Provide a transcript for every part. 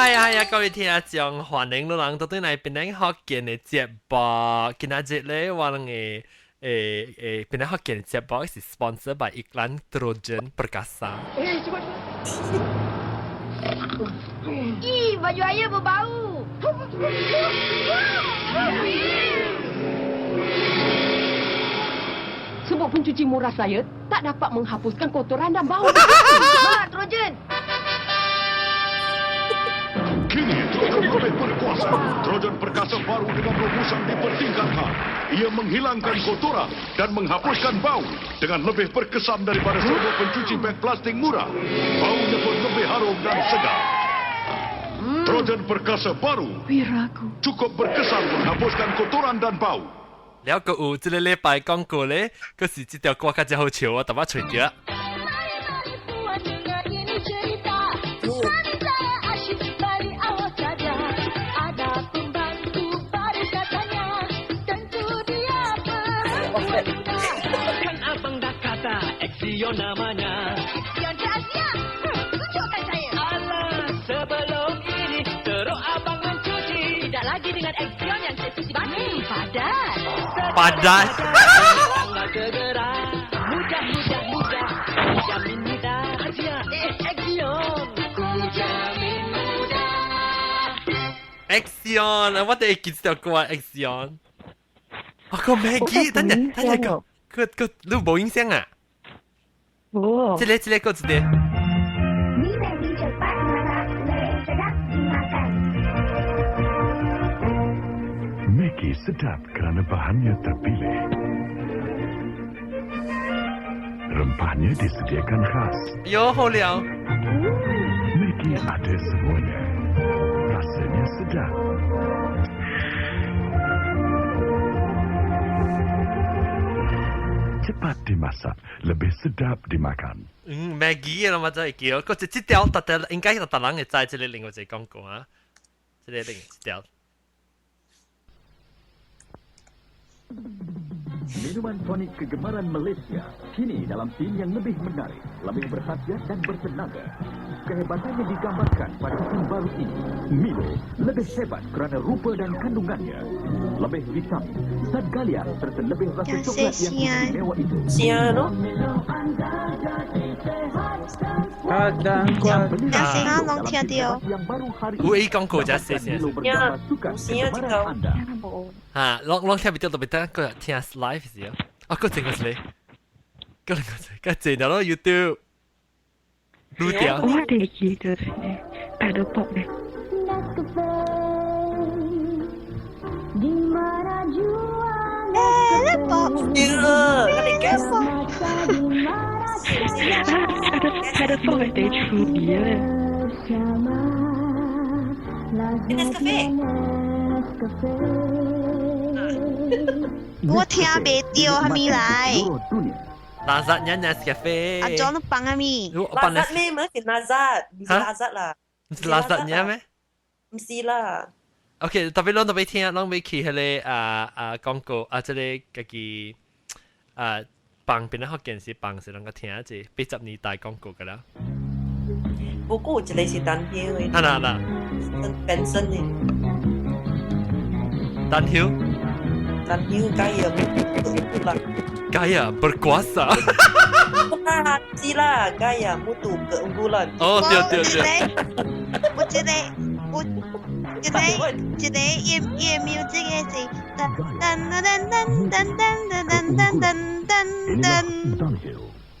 係啊係啊，各位聽眾，歡迎你人到對來檳城福建的節目。今仔日咧，我人的檳城福建的節目是 sponsor by Iklan Trojan Perkasa。 Ih, baju ayah berbau. Sebab pencuci murah saya tak dapat menghapuskan kotoran dan bau. Mak, Trojan. Kini Trojan lebih berkuasa. Trojan Perkasa baru dengan rumusan dipertingkatkan. Ia menghilangkan kotoran dan menghapuskan bau dengan lebih berkesan daripada serbuk pencuci beg plastik murah. Baunya pun lebih harum dan segar. Trojan Perkasa baru Wiraku. cukup berkesan menghapuskan kotoran dan bau. 了閣有這个禮拜廣告咧，閣是這條歌較真好笑，我特別揣著。 Puan dengar ini cerita. Suami saya asyik balik awal saja. Ada pembantu baru katanya. Tentu dia perempuan muda. Kan abang dah kata Axion namanya. Yang Cik Asia. Tunjukkan saya. Alah, sebelum ini teruk abang mencuci. Tidak lagi dengan Axion yang saya cuci baju. Padat. Padat. Abang segera. Mudah, mudah, mudah. Jamin mudah. Asia, eh, Axion. Ku jamin mudah. Axion 啊，我哋會記這條歌 Axion。啊，個 Maggie，等陣等陣個個個你無影響啊？無。這個這個閣一個。 Mi Maggi cepat masak, lebih sedap dimakan. Maggi sedap kerana bahannya terpilih. Rempahnya disediakan khas. 喲，好了。 Maggi ada semuanya. Rasanya sedap. Cepat dimasak, lebih sedap dimakan. 嗯，Maggie 啊，我真會記哦。閣一這條，特特應該特特人會知這個另外一個廣告啊。這個另一條。 Minuman tonik kegemaran Malaysia kini dalam tin yang lebih menarik, lebih berkhasiat dan bertenaga. Kehebatannya digambarkan pada tin baru ini. Milo lebih hebat kerana rupa dan kandungannya. Lebih vitamin, zat galian serta lebih rasa Yang coklat yang sesian. istimewa itu. 聲咯， Kadang kuat. 聽聲啊，攏聽著。 Yang baru hari 有伊廣告才細聲。 Milo bertambah sukan 有聲這 kegemaran 個 anda. 嚇，攏攏聽袂著，特別等個聽 live 時哦。啊，閣整個一個，閣另個一個，閣整了咯 YouTube。愈條。我哋記得 Paddle Pop 咧。 Nescafe, di mana jua 欸，你播對啦，我哋 guess。 Masa di mana 啊，Paddle Pop 係第趣味咧。 bersama. Nescafe. Nescafe. 我聽袂著，啥物來？ Seluruh dunia. 垃圾人 Nescafe。阿莊都放啥物？我放 Lazat 咩？唔是 Lazat，唔是 Lazat 啦，唔是垃圾人咩唔是啦。？OK，特別攏特別聽，攏欲去彼个啊啊廣告啊，這個家己啊放邊個福建是放是攏個聽這80年代廣告㗎啦。不過有一個是單票的，啊啦啦，本身的單票單票 gaya 啦， gaya berkuasa。 啦，是啦，gaya mutu keunggulan。哦，對對對。有一個，有一個，一個伊伊 music 的是噔噔噔噔噔噔噔噔噔噔噔。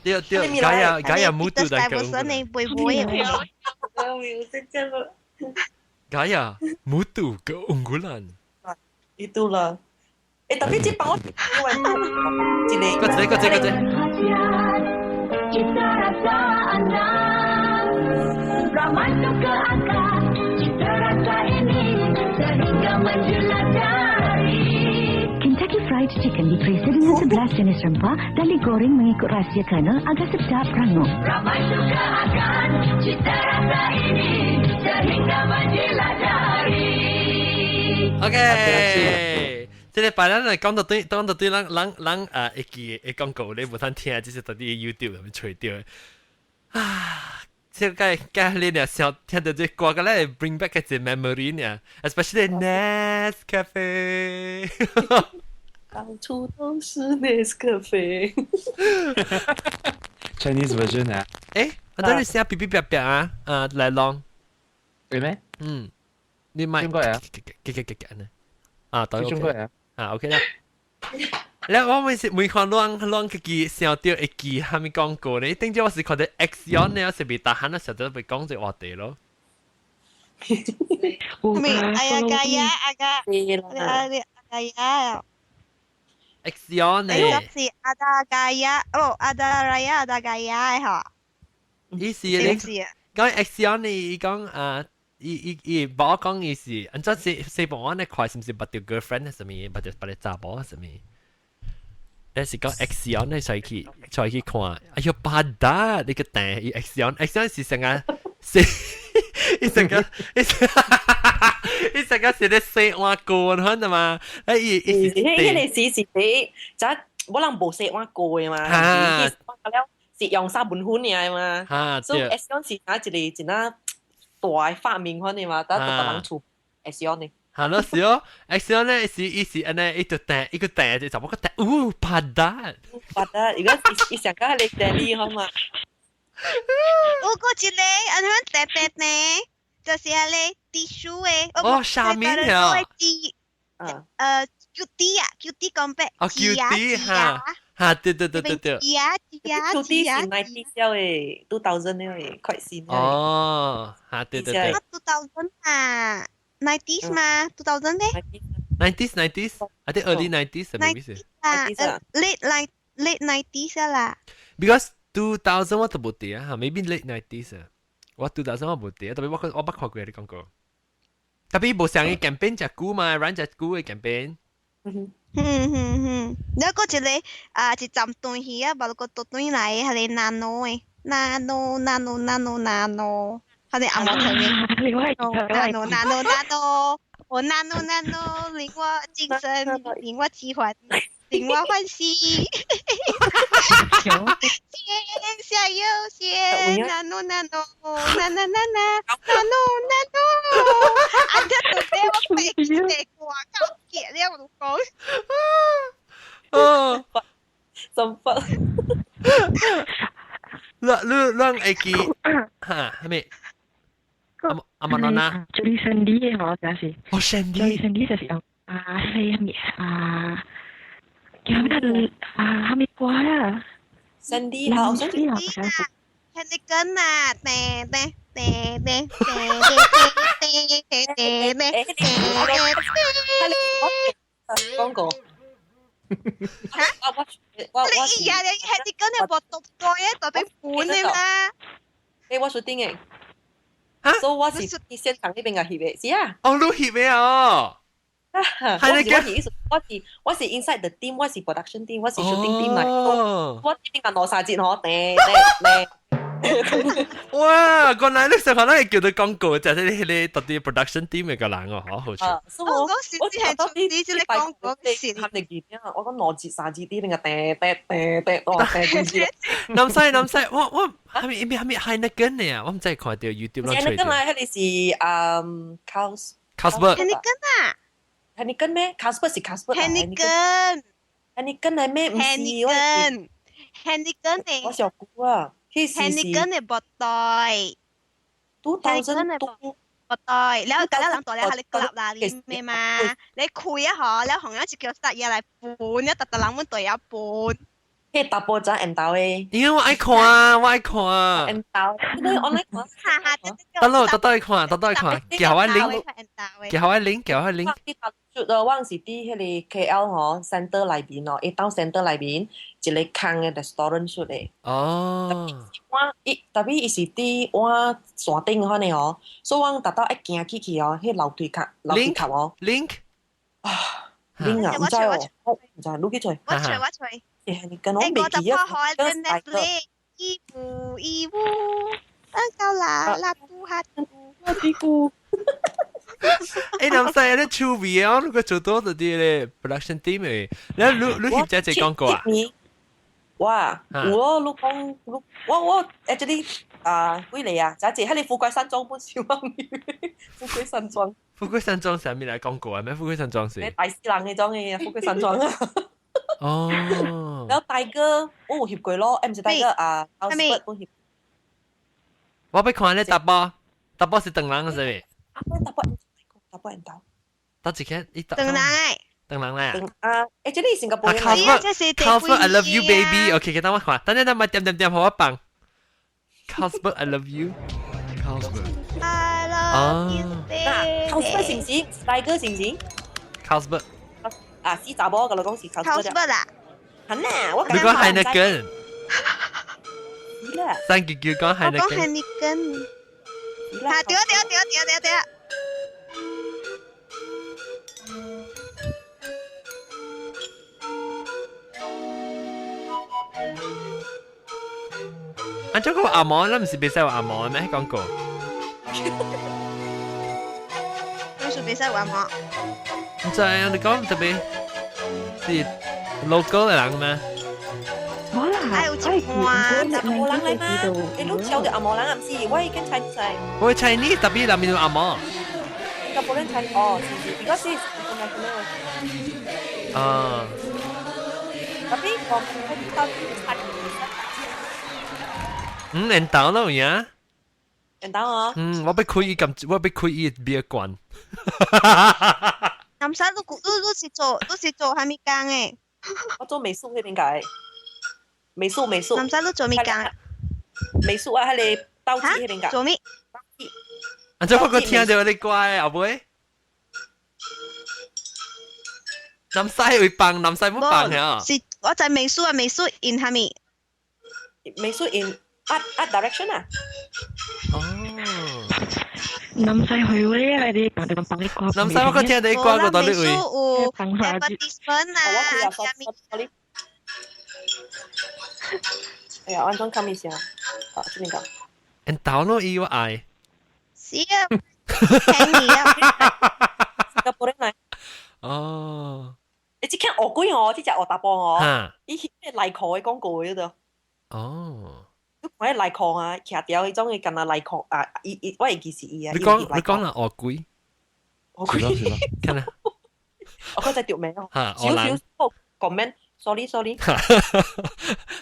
對對，gaya gaya mutu 的 keunggulan。的背背的。 music 這個。 Gaya mutu keunggulan。 Itulah. Eh, tapi cik pang一個個一個一個一個。 Cita rasa anda Ramai suka akan cita rasa ini sehingga menjulat jari. Kentucky Fried Chicken diperisa dengan 11 jenis rempah dan digoreng mengikut rahsia kernel agar sedap rangup. Ramai suka akan cita rasa ini sehingga menjilat jari. OK，這個擺咱來講到對，講到對，咱咱咱啊會記會廣告咧，無通聽，這是佇啲 YouTube 上面揣著。啊，這個個你呢想聽到這歌個咧 bring back 一個 memory 呢，especially Nescafe。到處都是 Nescafe。 Chinese version 啊？誒，我等你寫嗶嗶啪啪啊，啊來啷。係咩？嗯，你買中國啊？幾幾幾幾呢？啊，對，中國啊？啊，OK 啦。你我每次每看攏攏自己想到會記蝦米廣告呢？頂朝我是看到 Axion 呢，我是未得閒啊，時候會講這話題咯。咪哎呀加呀阿加阿阿呀 Axion 呢？是 ada gaya 哦，ada raya ada gaya 嗬。意思你講 Axion 呢？伊講啊。伊伊伊無講伊是，按怎四四部我呢看是毋是捌著 girlfriend 係啥物？捌著捌著查某係啥物？你是講 Axion 你才去才去看，哎喲巴達你個蛋，伊 Axion Axion 是成個是，伊成個伊伊成個是咧洗碗鍋款的嘛？哎伊伊是迄個時是你，就無人無洗碗鍋的嘛，了是用砂盆粉爾嘛，所以 Axion 是哪一個真啊大發明款的嘛，得得人厝 Axion 的。係咯，是哦，Axion 咧是伊是按呢，伊就掟一個掟就查某個掟，嗚，padat。 padat，如果伊上個係你掟你好嘛？有個一個按樣掟掟呢，就是迄個 tisu 的。哦，下面啊。Cutie 啊，Cutie 講白。哦，Cutie 哈，哈，對對對對對。啊啊 Cutie 是 90 了的，2000 了的，快新。哦，哈，對對對。 2000 啊。90s 嘛，2000 咧？90s 90s，I think early 90s 係咪意思？啊，late 90s 啦。 Because 2000 我都無佇啊，maybe late 90s 啊。我2000 我無佇啊，特別我我捌看過你講過。特別無上個 campaign 隻久嘛，run 隻久嘅 campaign。嗯嗯嗯，你個一個啊，一站斷去啊，無個倒轉來，係個 nano 的，nano nano nano nano。佢哋暗我頭面，nano nano nano，我 nano nano，令我精神，令我喜歡，令我歡喜。天下有線，nano nano nano nano nano nano，啊！這到底我背背歌夠結了，我都講。哦，怎辦？你你你會記嚇係咪？阿阿媽娜， Jolly Sandy 嘅我就是。哦，Sandy。 Jolly Sandy 就是用啊，係咩啊？叫咩啊？係咪歌啊？Sandy 啊，我想知啊。 Heineken 啊，叮叮叮叮叮叮叮叮叮叮叮。講過。嚇？我我你而家你 Heineken 係搏獨袋啊，代表本的嘛？誒，我 shooting 嘅。所以我是喺現場那邊個翕的，是啊。哦，你翕的哦。我是我是我是 inside the team，我是 production team，我是 shooting team 嚟。我呢邊個攞晒節嗬，叮叮叮。哇！原來你上可能係叫做廣告，就係你你特別 production team 嘅個人哦，嗬，好似。所以我我係出啲即係廣告時，佢哋記得我講攞節三節啲邊個叮叮叮叮，哦叮叮。南西南西，我我係咪係咪係那個呢啊？我唔知看到 YouTube 攞出嚟。那個嘛，佢哋是嗯 Carls Carlsberg。 Heineken 啊？Heineken 咩？Carlsberg 是 Carlsberg。 Heineken。 Heineken 係咩？唔是 Heineken。Heineken 嘅。我小估啊。 Heineken 嘅布袋。 2000 布袋，然後隔了人袋咧，係你立啦，你咩嘛？你開一下，然後紅一就叫塞嘢來搬，一特特人們隊一搬。迄大波仔緣投的。因為我愛看，我愛看。緣投，你 online 看。哈哈，得咯，得得看，得得看，叫我 link，叫我 link，叫我 link。出咯，我是佇彼個 KL 吼 center 內面哦，伊到 center 內面一個空的 restaurant 出的。哦。我伊特別伊是佇我山頂款的吼，所以我達到一行起去哦，彼樓梯跤樓梯跤哦。 link。啊，link 啊，毋知哦，我毋知，你去揣。我揣我揣。欸，你跟我未記啊。一步一步，高啦啦布哈布，我屁股。欸，南西你趣味啊！你個做多啲咧 production team 嘅，你你你翕這隻廣告啊？哇，有哦，你講你我我 actually 啊，幾嚟啊？就係喺你富貴山莊本小王富貴山莊。富貴山莊上面嚟講過啊？咩富貴山莊是？大師人嘅莊嘅富貴山莊啊。哦。然後大哥，我有翕過咯，唔是大哥啊，係咪？我欲看咧，達波，達波是唐人是咪？啊，達波，達波人到。達一間，伊唐人誒。唐人咧。啊，這裡新加坡人。 Carlsberg, I love you, baby. OK，給等我看，等陣等我點點點，予我放。Carlsberg, I love you. Carlsberg. I love you, baby. 嗱，Carlsberg 是唔是？大哥是唔是？Carlsberg。啊，死查某，佮你講是 Carlsberg 啦。係啦，我你講 Heineken。是啦。三舅舅講 Heineken。我講 Heineken。啊，對對對對對對。啊，這個阿毛，咱毋是袂使話阿毛咩？講過。我是袂使話阿毛。毋知啊，你講特別是 local 的人咩？無啦，哎，有一半阿毛人來嘛？你攏超著阿毛人啊？毋是，我已經 Chinese。我 Chinese 特別內面有阿毛。新加坡人 Chinese 哦，是是，比較是 international。啊。特別講佢到底係。嗯，緣投咯有影。緣投哦。嗯，我欲開伊咁，我欲開伊 beer 罐。南山，你你是做你是做啥物工的？我做美術彼邊解。美術美術。南山，你做咩工？美術啊，彼个道具彼邊解。做咩？啊，這我閣聽著你歌的後尾。南西會放，南西無放呀。是，我知美術啊，美術 in 啥物？美術 in art direction 啊。哦。南西去嗰啲你幫你幫你歌。南西我閣聽著你歌個到底位。美術有 advertisement 啊，啥物？哎呀，安怎看一下？啊，這邊講。緣投咯，伊我愛。是啊，聽你啊。新加坡人來。哦。你這間烏龜哦，這隻烏大波哦，伊翕個內褲的廣告嗰度。哦。你看彼內褲啊，徛條彼種的敢若內褲啊，伊伊我會記是伊啊。你講啦，烏龜。烏龜。看啦。我剛才著名哦。少少 comment，sorry sorry。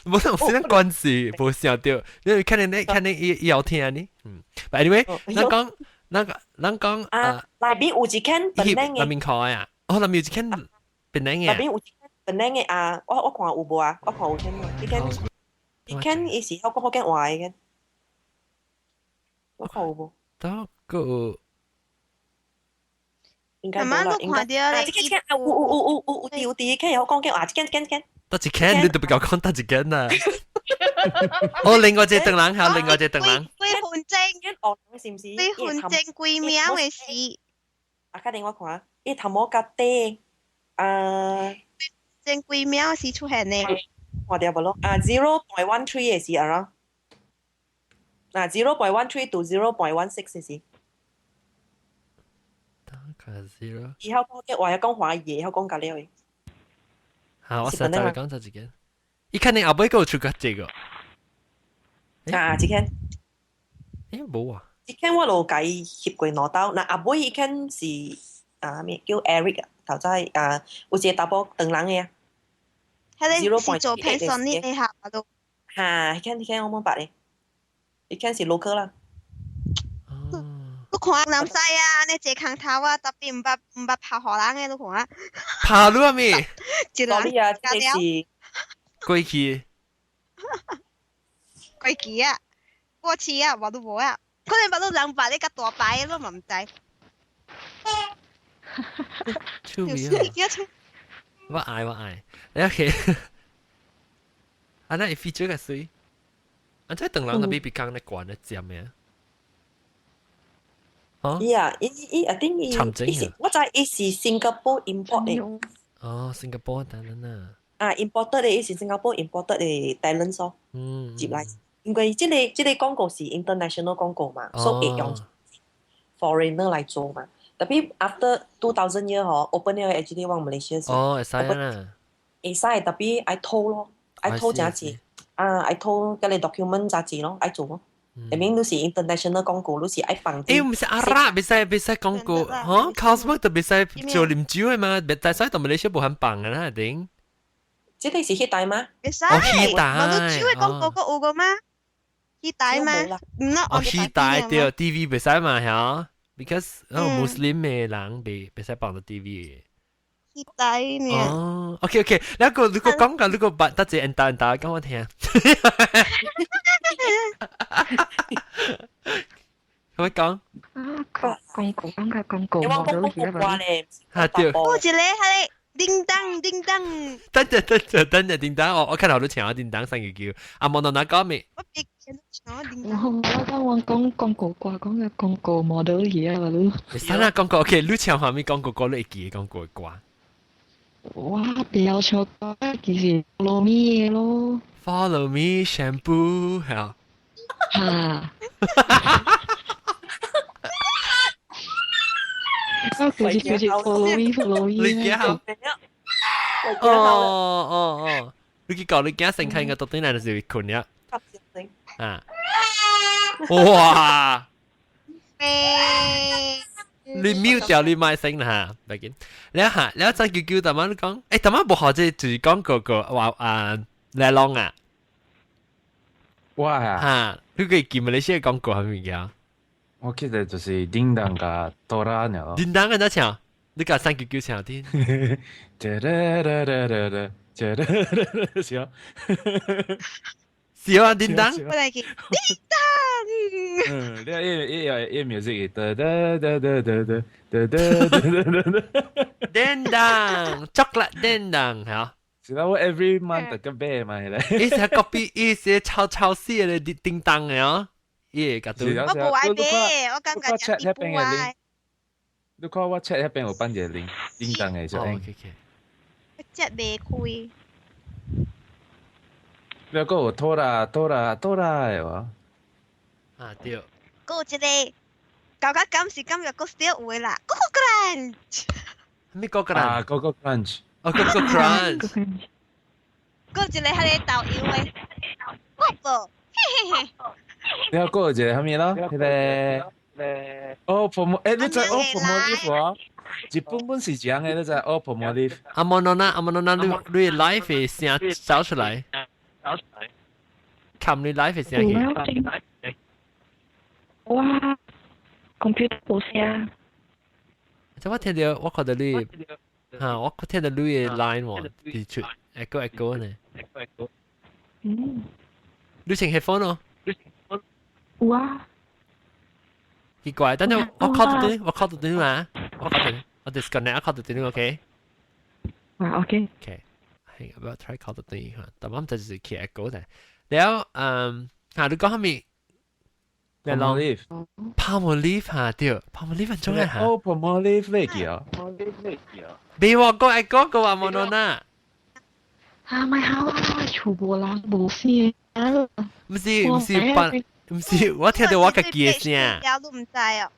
無啥關係，無想著，因為看你看你伊伊有聽呢。嗯。But anyway，咱講咱咱講啊，內邊有一間檳榔的。內面看啊，哦，內面有一間檳榔的。內邊有一間檳榔的啊，我看有無啊？我看有間無？彼間。伊間伊是曉講福建話的間，我看有無？倒個應該無啦，應該。啊，這間啊，有有有有有有有，間會曉講福建話，這間這間這間。得一間，你都不夠講得一間啦。哦，另外一個唐人，還有另外一個唐人。幾分鐘？哦，是毋是？幾分鐘幾秒的事？啊，確定我看，伊頭毛較短，啊。鐘幾秒是出現的？看著無咯？啊，0.13的是啊，啊，0.13 to 0.16的是。大概 zero。伊曉講話，曉講華語，曉講甲了的。好，我實在講這一間。伊肯定後尾閣有出過這個。啊，這間。無啊。這間我就共伊翕過兩兜，那後尾伊間是啊咩叫 Eric 啊，頭早啊有一個查埔唐人的啊。彼個是做 Panasonic 的哈都。哈，彼間彼間我無捌的，彼間是 local 啦。你看南西啊，按呢坐空頭啊，特別毋捌毋捌拍予人的，你看。拍你啊咩？一人啊，這是過去。過去啊，過去啊，我都無啊，可能捌你人捌你較大牌的，我嘛毋知。趣味啊！我愛我愛，你 OK？啊，那 feature 較媠，啊，這唐人那邊比較咧懸咧尖的。伊啊，伊伊一定伊，伊是我知伊是新加坡 import 的。哦，新加坡等等啊。啊，import 的伊是新加坡 import 的 talent 咯。接來，因為這個廣告是 international 廣告嘛，所以會用 foreigner 來做嘛。特別 after 2000 year 嗬，open 了 actually 往 Malaysia 是。哦，會使啦。會使，特別愛討咯，愛討誠濟，啊，愛討佮個 document 誠濟咯，愛做咯。I mean 你是 international 廣告，你是愛放。誒，毋是 arak，袂使袂使廣告，嚇，Carlsberg 就袂使做啉酒的嘛，但使到馬來西亞無肯放嘅啦，一定。這個是彼代嗎？袂使。哦，彼代。無你酒的廣告閣有個嗎？彼代嗎？毋啦，哦，彼代對，TV 袂使嘛，嚇，because 哦 Muslim 的人袂袂使放到 TV 的。彼代呢？哦，OK OK，你個如果講緊，如果捌得一個打打講我聽。可唔可以講？啊，廣告講個廣告，我講廣告咧，嚇對。我一個係叮當叮當。等陣等陣等陣叮當，我我看到你唱叮當三個叫，阿望到哪講未？我別唱叮當。我講我講廣告歌，講個廣告 model 嘢啊，你。你啥啦廣告？OK，你唱下面廣告歌，你會記得廣告歌？我比較唱歌，其實 Follow Me 咯。 Follow me shampoo 係啊。嚇！我佢是佢是 follow me follow me。你驚哦哦哦，你去搞你驚成看個到底哪就是會困呀？啊！哇！你 mute 掉你麥聲啦嚇，唔緊。你嚇，你一陣叫叫大媽你講，誒大媽無學這就是講個個話啊，來龍啊。我啊，嚇，你可以記馬來西亞廣告係咪叫？我記得就是叮當甲哆啦呢。叮當個怎唱？你甲三九九唱聽。噠噠噠噠噠噠噠噠噠，是啊。是啊，叮當。我來記叮當。嗯，你伊伊伊 music 噠噠噠噠噠噠噠噠噠噠噠。叮當，chocolate 叮當，嚇。是啦，我 every month 就買嘛，係咧。伊是 copy，伊是抄抄死的叮當的哦。伊會甲我無愛買，我感覺食啲不愛。你看我 chat 那邊有放一個鈴，叮當的就。哦，OK OK。我食袂開。你閣有拖啦拖啦拖啦的無？啊對。閣有一個，搞到今時今日閣still有的啦，Koko Krunch。咩 Koko Krunch？啊，Koko Krunch。哦，Koko Krunch。閣有一個彼個豆油的，寶寶，嘿嘿嘿。你還閣有一個啥物咯？彼個。哦，泡沫，誒，你知哦泡沫 leaf 啊？日本本是這樣的，你知哦泡沫 leaf。阿莫諾娜，阿莫諾娜，你你 live 的聲走出來。走出來。冚你 live 的聲去。哇，computer 無聲。這我聽到，我看到你，嚇，我聽到你的 line 喎，直出 echo echo 呢。嗯。你穿 headphone 哦？有啊。奇怪，等陣我 call 到你，我 call 到你嘛，我 call 到你，我 disconnect，我 call 到你，OK？啊，OK。 OK，係，我 try call 到你看，但我唔知就是起 echo 的。了，嗯，嚇，你講啥物？ Palmolive。 Palmolive 嚇，對，Palmolive 很重要嚇。哦，Palmolive 你記啊？別話個 echo 個話冇儂啊。啊，咪好啊，全部人無聲。唔是唔是扮。唔是，我聽到我家己的聲。了都毋知哦。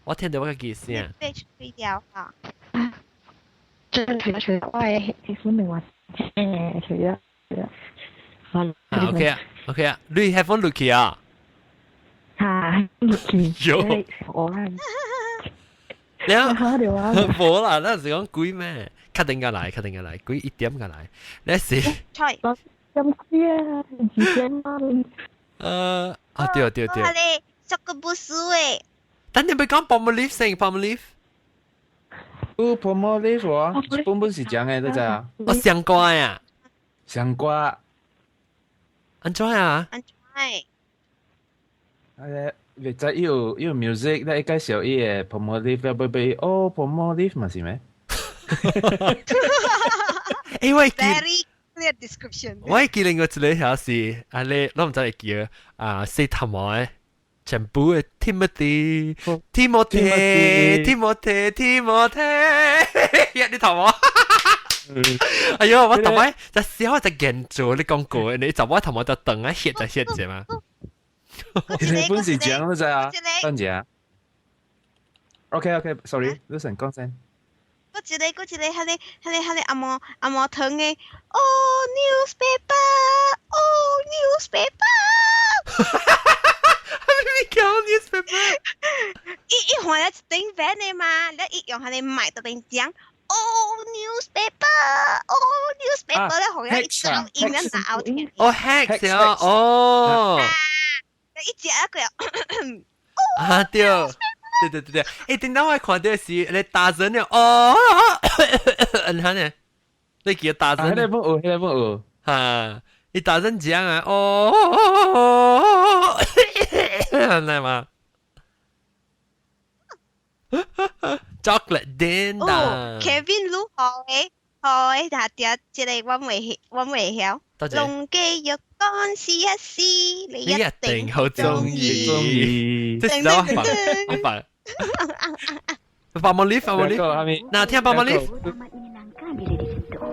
我聽到我家己的聲。被吹掉啊！這除咗除我的 headphone 未話誒，除咗除咗。啊 OK 啊 OK 啊，你 headphone 落去啊？嚇，落去。有。我啦。你啊？無啦，那是講鬼咩？確定個來，確定個來，鬼一點個來。你是？菜。咁貴啊！幾千蚊。啊對對對。我咧，這個不是誒。但你咪講 Palmolive 先，Palmolive。有 Palmolive 喎，本本是這樣的，你知啊？我上歌啊。上歌。安怎啊？安怎？誒，袂知伊有伊有 music，你介紹伊的 Palmolive，要買哦 Palmolive 嘛是咩？欸，我記。 Very clear description。我記另外一個遐是，啊你，我毋知會記啊，洗頭毛的，全部的 Timothy，Timothy，Timothy，Timothy，你頭毛。哎喲，我頭擺就笑就研做你講過，你就我頭毛就長啊，血就血者嘛。你本是這樣，你知啊？等陣。OK OK，sorry，你先講先。閣一個，閣一個，彼個，彼個，彼個阿毛阿毛糖的，哦，newspaper，哦，newspaper。一頂 van 的嘛，你一用佢哋賣到邊講。哦 newspaper，哦 newspaper 咧，好像一走音咧拿好聽。哦 hex 啊，哦。一隻一個啊對，對對對對，誒，頂到我看到是你大聲了，哦，你睇呢？你記得大聲？迄個本有，迄個本有。哈，你大聲講啊，哦，嚟嘛？Chocolate 點哦，Kevin 如何誒？好誒，但係這個我未曉。龍記肉乾試一試，你一定好鍾意。這是我爸，我爸。爸媽你，爸媽你，嗱聽爸媽你。 Bila disentuh.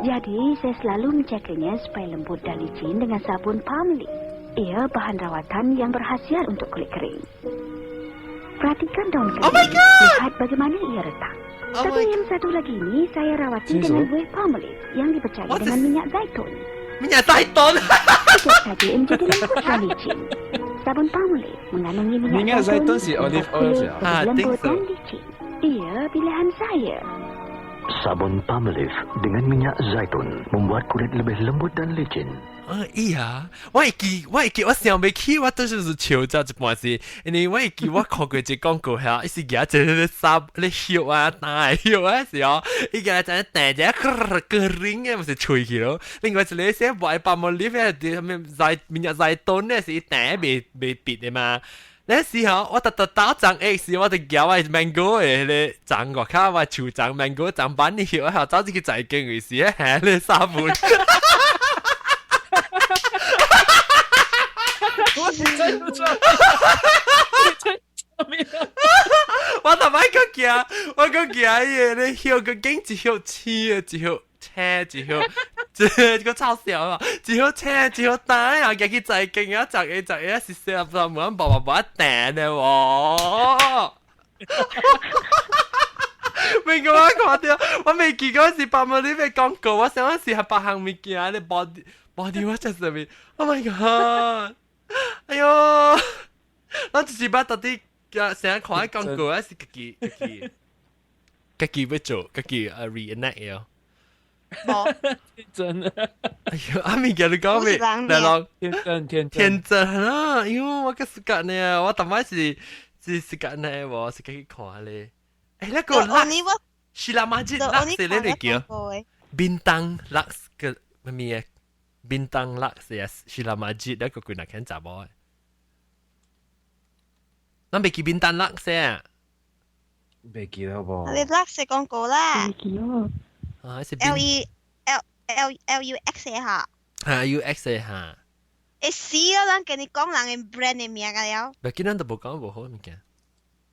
Jadi, saya selalu menjaganya supaya lembut dan licin dengan sabun Palmolive. Ia bahan rawatan yang berkhasiat untuk kulit kering. Perhatikan daun kering. Oh my God! Lihat bagaimana ia retak. Oh Tapi yang satu lagi ini saya rawati dengan buih Palmolive yang dipercaya dengan minyak zaitun. Minyak zaitun? Sekejap saja ia menjadi lembut dan licin. Sabun Palmolive mengandungi minyak zaitun si olive oil kulit lebih lembut dan licin. Ia pilihan saya. Sabun Palmolive dengan minyak zaitun membuat kulit lebih lembut dan licin. 啊，iya，我會記，我會記，我想袂起，我都是笑咗一半時，因為我會記我看過一個廣告遐，伊是舉一個衫咧葉啊，大葉啊時候，伊個在彈一個個鈴嘅，毋是吹去咯。另外一個寫賣 Palmolive 嘅，啲咩在minyak zaitun 咧，是伊彈未未別的嘛。那時候我特特打長 X，我就叫我 mango 的迄個長外口，我樹長 mango 長板的葉，我走進去在經位時，嚇你沙盤。我真唔錯，我頭擺個行，我個行伊個咧葉個頸一葉青的，一葉青，一葉，這個臭笑啊！一葉青，一葉淡啊，行去在經啊，十個十個是四十三萬，爸爸爸彈的喎。未個我看到，我未記嗰時百蚊呢個廣告，我想講是係別項物件，你 body body 我真係，Oh my god！哎喲，我就是捌到底成日看廣告，還是家己家己家己欲做，家己啊 reenact 喲。無天真啊！哎喲，阿物件你講未？來咯，天真天天真啊！哎喲，我個時間呢，我頭擺是是時間呢，無是去看咧。誒，那個 Lux，是啦嘛？這 Lux 是咧叫 Bintang Lux 個乜物？Bintang Lux 啊，是啦嘛？這那個幾若間查某的，咱袂記 Bintang Lux 啊？袂記得無？你 Lux 是廣告啦。袂記哦。啊，是 L E L L L U X 的哈。哈 U X 的哈。會死咯！咱跟你講人的 brand 的名個了。袂記咱都無講無好物件。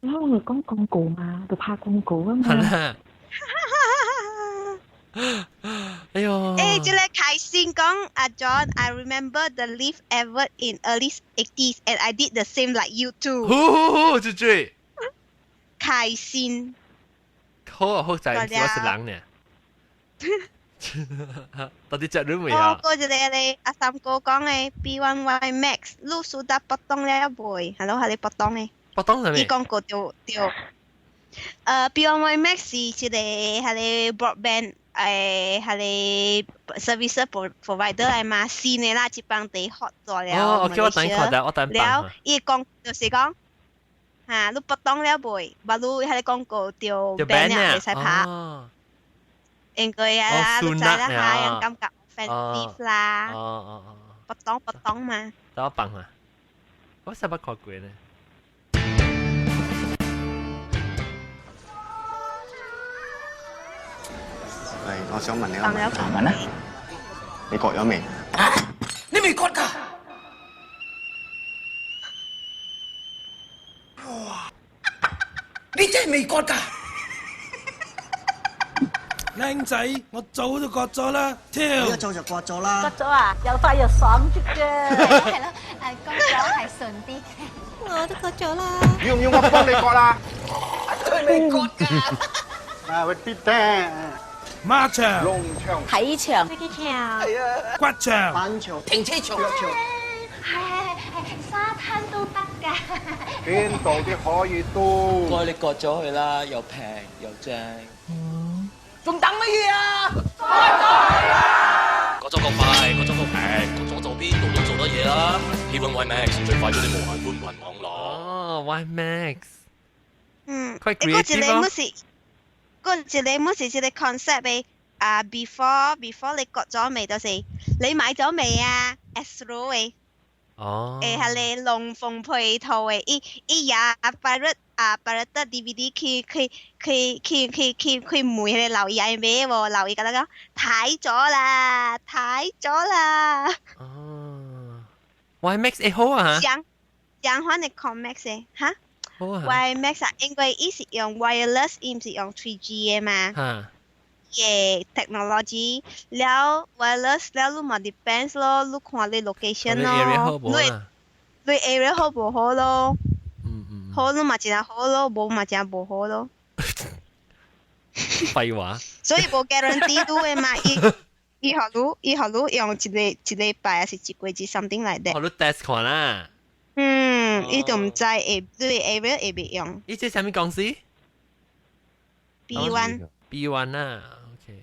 我咪講廣告嘛，就拍廣告啊嘛。係啦。哎喲！誒，這個開心講阿 John，I remember the Leaf advert in early 80s and I did the same like you too。好好好，最最。開心。好好在，我是人呢。到底食你未啊？我過一個咧，阿三哥講的 B1Y Max，你輸得不動了未？係咯，係你不動的。不動啥物？伊廣告就對。B1Y Max 是一個係個 broadband 係個 service provider 來嘛，新的啦，這幫地 hot 咗了。哦，OK，我等看下，我等。了，伊講就是講，嚇，你不動了未？無你係個廣告就 ban 了，袂使拍。應該啊，你知啦嚇，人感覺 offensive 啦。哦哦哦。不懂不懂嘛。等我放啊，我實捌看過呢。喂，我想問你個問題。問啦。你割咗未？你未割㗎？哇！你真係未割㗎？靚仔，我早都割咗啦，跳！你一早就割咗啦。割咗啊，又快又爽啲嘅。係咯，割咗係順啲嘅。我都割咗啦。要唔要我幫你割啦？佢未割㗎。啊，會跌嘅。馬場、龍場、體場、飛機場、係啊，骨場、板場、停車場、係係係，沙灘都得㗎。邊度啲可以都？該你割咗佢啦，又平又正。仲等乜嘢啊？割咗佢啦！割咗個快，割咗個平，割咗就邊度都做得嘢啦。P1 WiMAX 最快咗啲無限寬頻網絡。哦，WiMAX。嗯， quite 嗰一 creative 個乜是？嗰一個乜是一個 concept 嘅啊？Before 你割咗未？就是你買咗未啊？Astro 嘅。哦。誒係你龍鳳配套嘅，伊伊也 pirate 啊 pirate DVD 去去去去去去去問佢留意係咩喎？留意覺得講睇咗啦，睇咗啦。哦，WiMAX 會好啊？相相反的 Comax 嘅嚇。好啊。 WiMAX 啊，因為伊是用 wireless，伊毋是用 3G 嘅嘛。嚇。嘅 technology 了 wireless 了，你嘛 depends 咯，你看你 location 咯，你你 area 好無好咯？嗯嗯。好你嘛真好咯，無嘛真無好咯。廢話。所以無 guarantee 你的嘛，伊伊予你伊予你用一個一禮拜還是一個月 something like that。予你 test 看啦。嗯，伊就毋知會你 area 會袂用。伊這啥物公司？B one。 B one 啊，OK。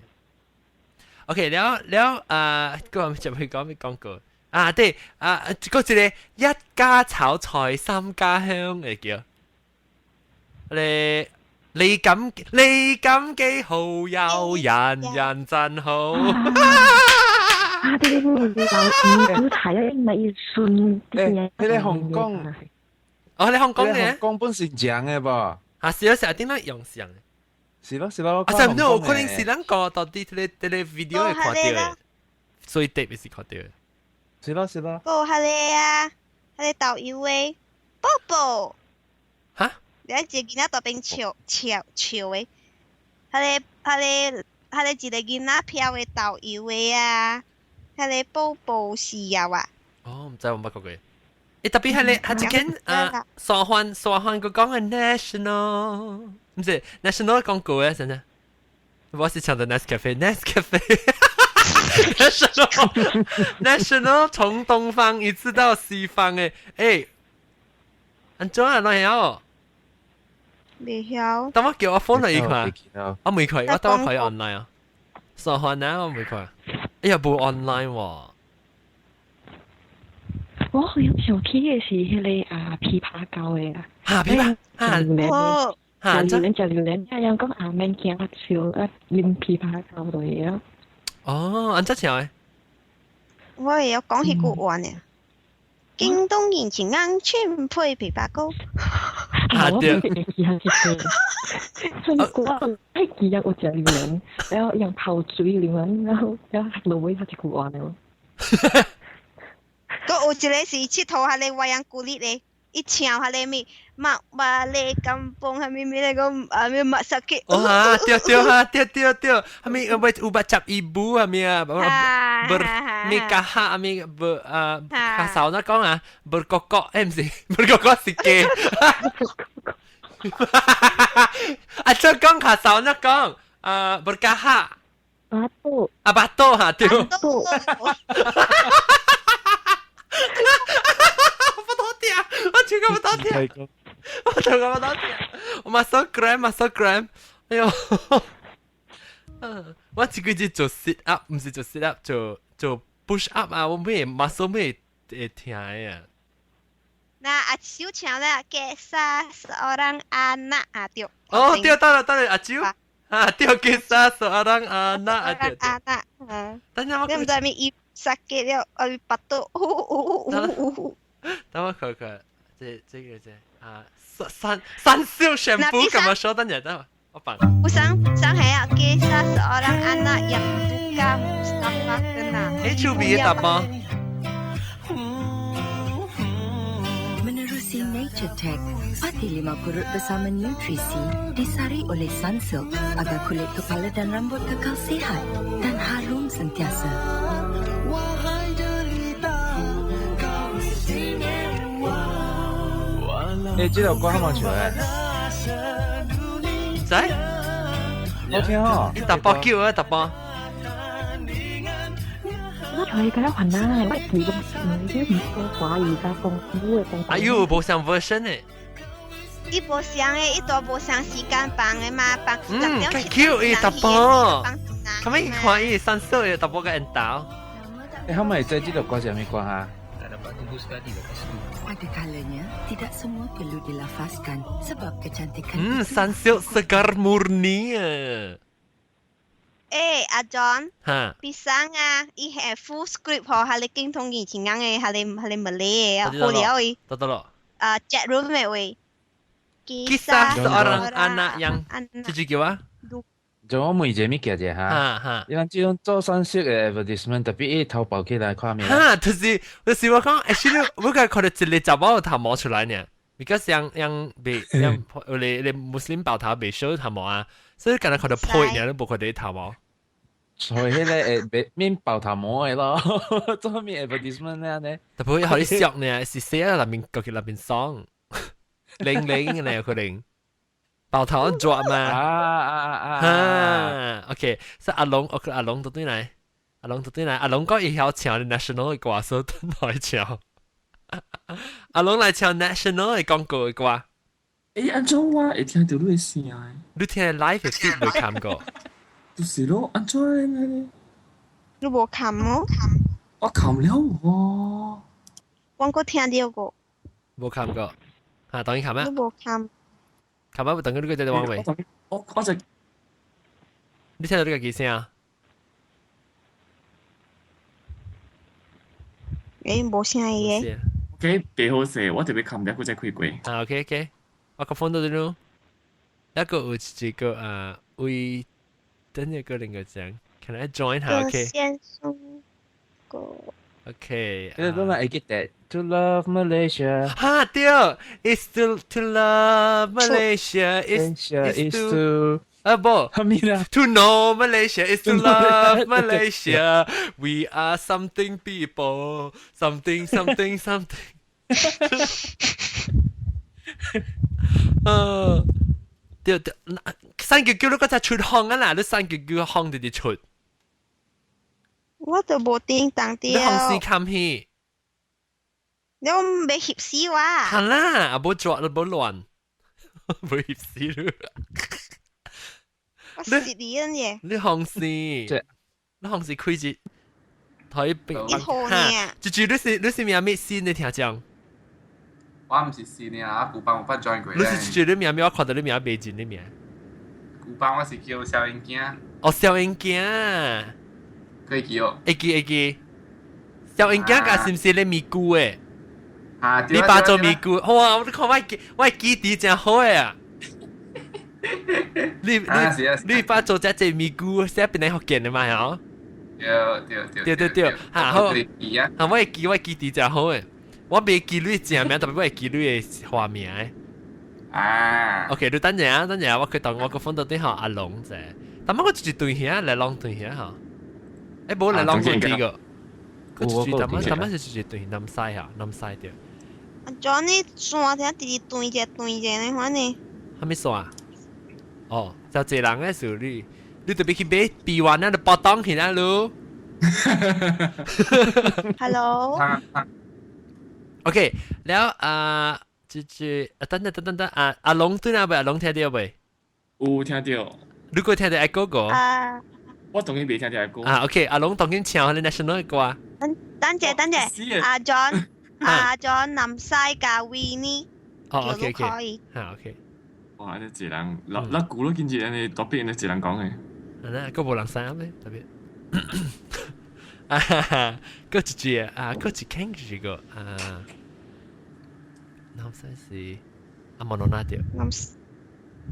OK，了了啊，個就會講咩廣告啊？對啊，嗰一個一家炒菜三家香嘅叫，你你咁你咁幾好友，人人真好。啊！對對對，有唔睇啊，咪信誒，迄個香港，哦，你香港嘅？香港本是正嘅噃。啊，是啊，是啊，點解用上？是咯是咯，啊，真唔可能是咱個到底這個這個 video 會看到嘅，所以特別是看到嘅。是咯是咯。個係你啊，係你導遊嘅，寶寶。哈？你一個囡仔大邊笑笑笑的，彼个彼个彼個一個囡仔飄的導遊的啊，彼個寶寶是啊哇。哦，毋知我捌看過。欸，特別係你係一間啊，沙環沙環個講嘅 national，毋是 national 廣告嘅，真係。我是唱的 Nescafe，Nescafe national national 從東方一直到西方嘅，欸，按怎啊？哪曉？未曉。等我叫我 phone 嚟看，我未看，我等我看 online 啊。沙環啊，我未看。哎呀，無 online 喎。我好像想起的是彼個啊枇杷膏的啊。哈枇杷，哈，哈，食榴蓮，食榴蓮，啊，人講啊免驚啊笑啊，啉枇杷膏就會啊。哦，按怎唱的？我會曉講彼句話呢。京東人情硬全配枇杷膏。啊對。我會記下這個。所以我係記得我食榴蓮，然後用泡水榴蓮，然後然後落尾下一句話呢。閣有一個是𨑨迌彼个 wayang kulit 的，伊唱彼个物，mak balik kampung 啥物物咧講啊咩 mak sakit。哦哈，對對哈，對對對，啥物有有macam ibu 啥物啊，ber 咩家啥物 ber 啊，較少那講啊，berkokok，欸毋是，berkokok 是雞。啊，這講較少那講，啊，berkahak。 Batuk。啊，batuk 哈，對。我多聽，我唱個不多聽，我唱個不多聽，我masuk gram，masuk gram，哎呦，我這個字做 sit up，毋是做 sit up，做做 push up 啊，我咩 muscle 咩會疼啊。那阿秋唱咧，kisah seorang anak 啊對。哦對，得啦得啦，阿秋，啊對，kisah seorang anak 啊對。 anak，嗯。等陣我。你毋知咩伊 sakit 了，啊巴肚，呼呼呼呼呼。等我看看，這這個這啊，三三秀 shampoo 怎麼說？等陣等我放。不想想係啊，kisah seorang anak yang suka Mustafa kena。欸，手尾的答案。 Menerusi Nature Tech, Pati Lima Purut bersama Nutrisi disari oleh Sunsilk agar kulit kepala dan rambut kekal sihat dan harum sentiasa. Wahai derita, kau istimewa. 欸，這首歌好冇唱誒？知？好聽哦。你打包叫啊，打包。我菜個了還難，我記得唔知唔講華語加講母的講。哎呦，無相 version 誒。伊無相的，伊都無相時間放的嘛，放嗯，幾 cute 伊淡薄，可唔可以看伊三色的淡薄個緣投？欸，可唔可以知這個歌是啥物歌哈？ Ada kalanya tidak semua perlu dilafazkan sebab kecantikan Sunsilk segar murni 啊。欸，阿 John，哈， pisang 啊，伊係 full script 嗬，係你經通以前講的，係你係你唔理的，好了伊。得得咯。啊，chat room 的話。 Kisah seorang anak yang 這句叫啊？就我問一個物件者哈，哈哈，伊人這種做 Sunsilk 的 advertisement，特別伊頭爆起來看面。哈，就是我講，actually 我個看到一個查某頭毛出來呢，because 像像被像你你穆斯林爆頭被燒頭毛啊，所以敢若看到破呢，都無看到頭毛。所以迄個會別免爆頭毛的咯，做咩 advertisement 呢？呢？特別予你笑呢，是寫喺內面，個內面爽，靈靈呢可能。爆頭抓嘛？啊啊啊啊！OK，所以阿龍，我阿龍到對來，阿龍到對來，阿龍講伊曉唱 national 的歌，所以轉來唱。阿龍來唱 national 的廣告的歌。欸，按怎我會聽著你的聲？你聽 live 的 feed 沒看過？就是咯，按怎呢？你無看麼？我看了喎。我閣聽著過。無看過，嚇，當然看咩？你無看。看咩？等佢呢個在度未？我就你聽到呢個幾聲啊？欸，無聲嘅。 OK，別好勢，我特別看唔了，佢再開過。啊，OK OK，我個 phone 到咗。一個有一個啊，為等一個另個講，Can I join 下？OK。先個。 OK。你都會記得 To love Malaysia。哈對，It's to love Malaysia. Is to 啊不，To know Malaysia is to love Malaysia. We are something people, something something something. 對對，三九九你嗰隻出行啊啦，你三九九行直直出。我都無叮當你行先看戲。你未翕死我。係啦，啊無抓，你無亂，無翕死你。我是你嘢。你行先，你行先開一台冰哈，就住你是名咩先？你聽講。我毋是新的啊，古班我捌 join 過。你是住你名咩？我看到你名袂認你名。古班我是叫小英囝。哦，小英囝。可以記哦。會記會記。小英囝甲是毋是咧咪菇的？啊，你爸做咪菇，哇！我看我記憶真好的啊！你爸做這隻咪菇，寫邊個福建的嘛？嗬？對對對對對，嚇好。嚇我會記我記憶真好的。我袂記你正名，特別我會記你的花名的。啊。 OK，你等陣啊，等陣啊，我去當我個 phone 到底吼阿龍者，但我就是對兄來龍對兄吼。欸，無來龍對這個，佢就是淡仔淡仔是就是對南西哈，南西對。阿 John 你線聽直直斷一斷一呢款呢？啥物線？哦，就濟人的時候你，你特別去買避丸啊，你包當去啊，你。 Hello。 OK，了啊，這這啊，等等等等等啊，阿龍對那未？阿龍聽著未？有聽著。如果聽著愛哥哥。啊。我當然袂聽著愛歌。啊，OK，阿龍當然唱彼個 national 的歌。等者等者，阿 John，阿 John 南西加維尼。哦，OK OK。嚇 OK。哇！這一人，老老古都見一人，特別呢一人講的。啊，閣無人知影咩？特別。啊哈哈，閣一句啊，閣一傾一個啊。南西是阿莫諾納對。南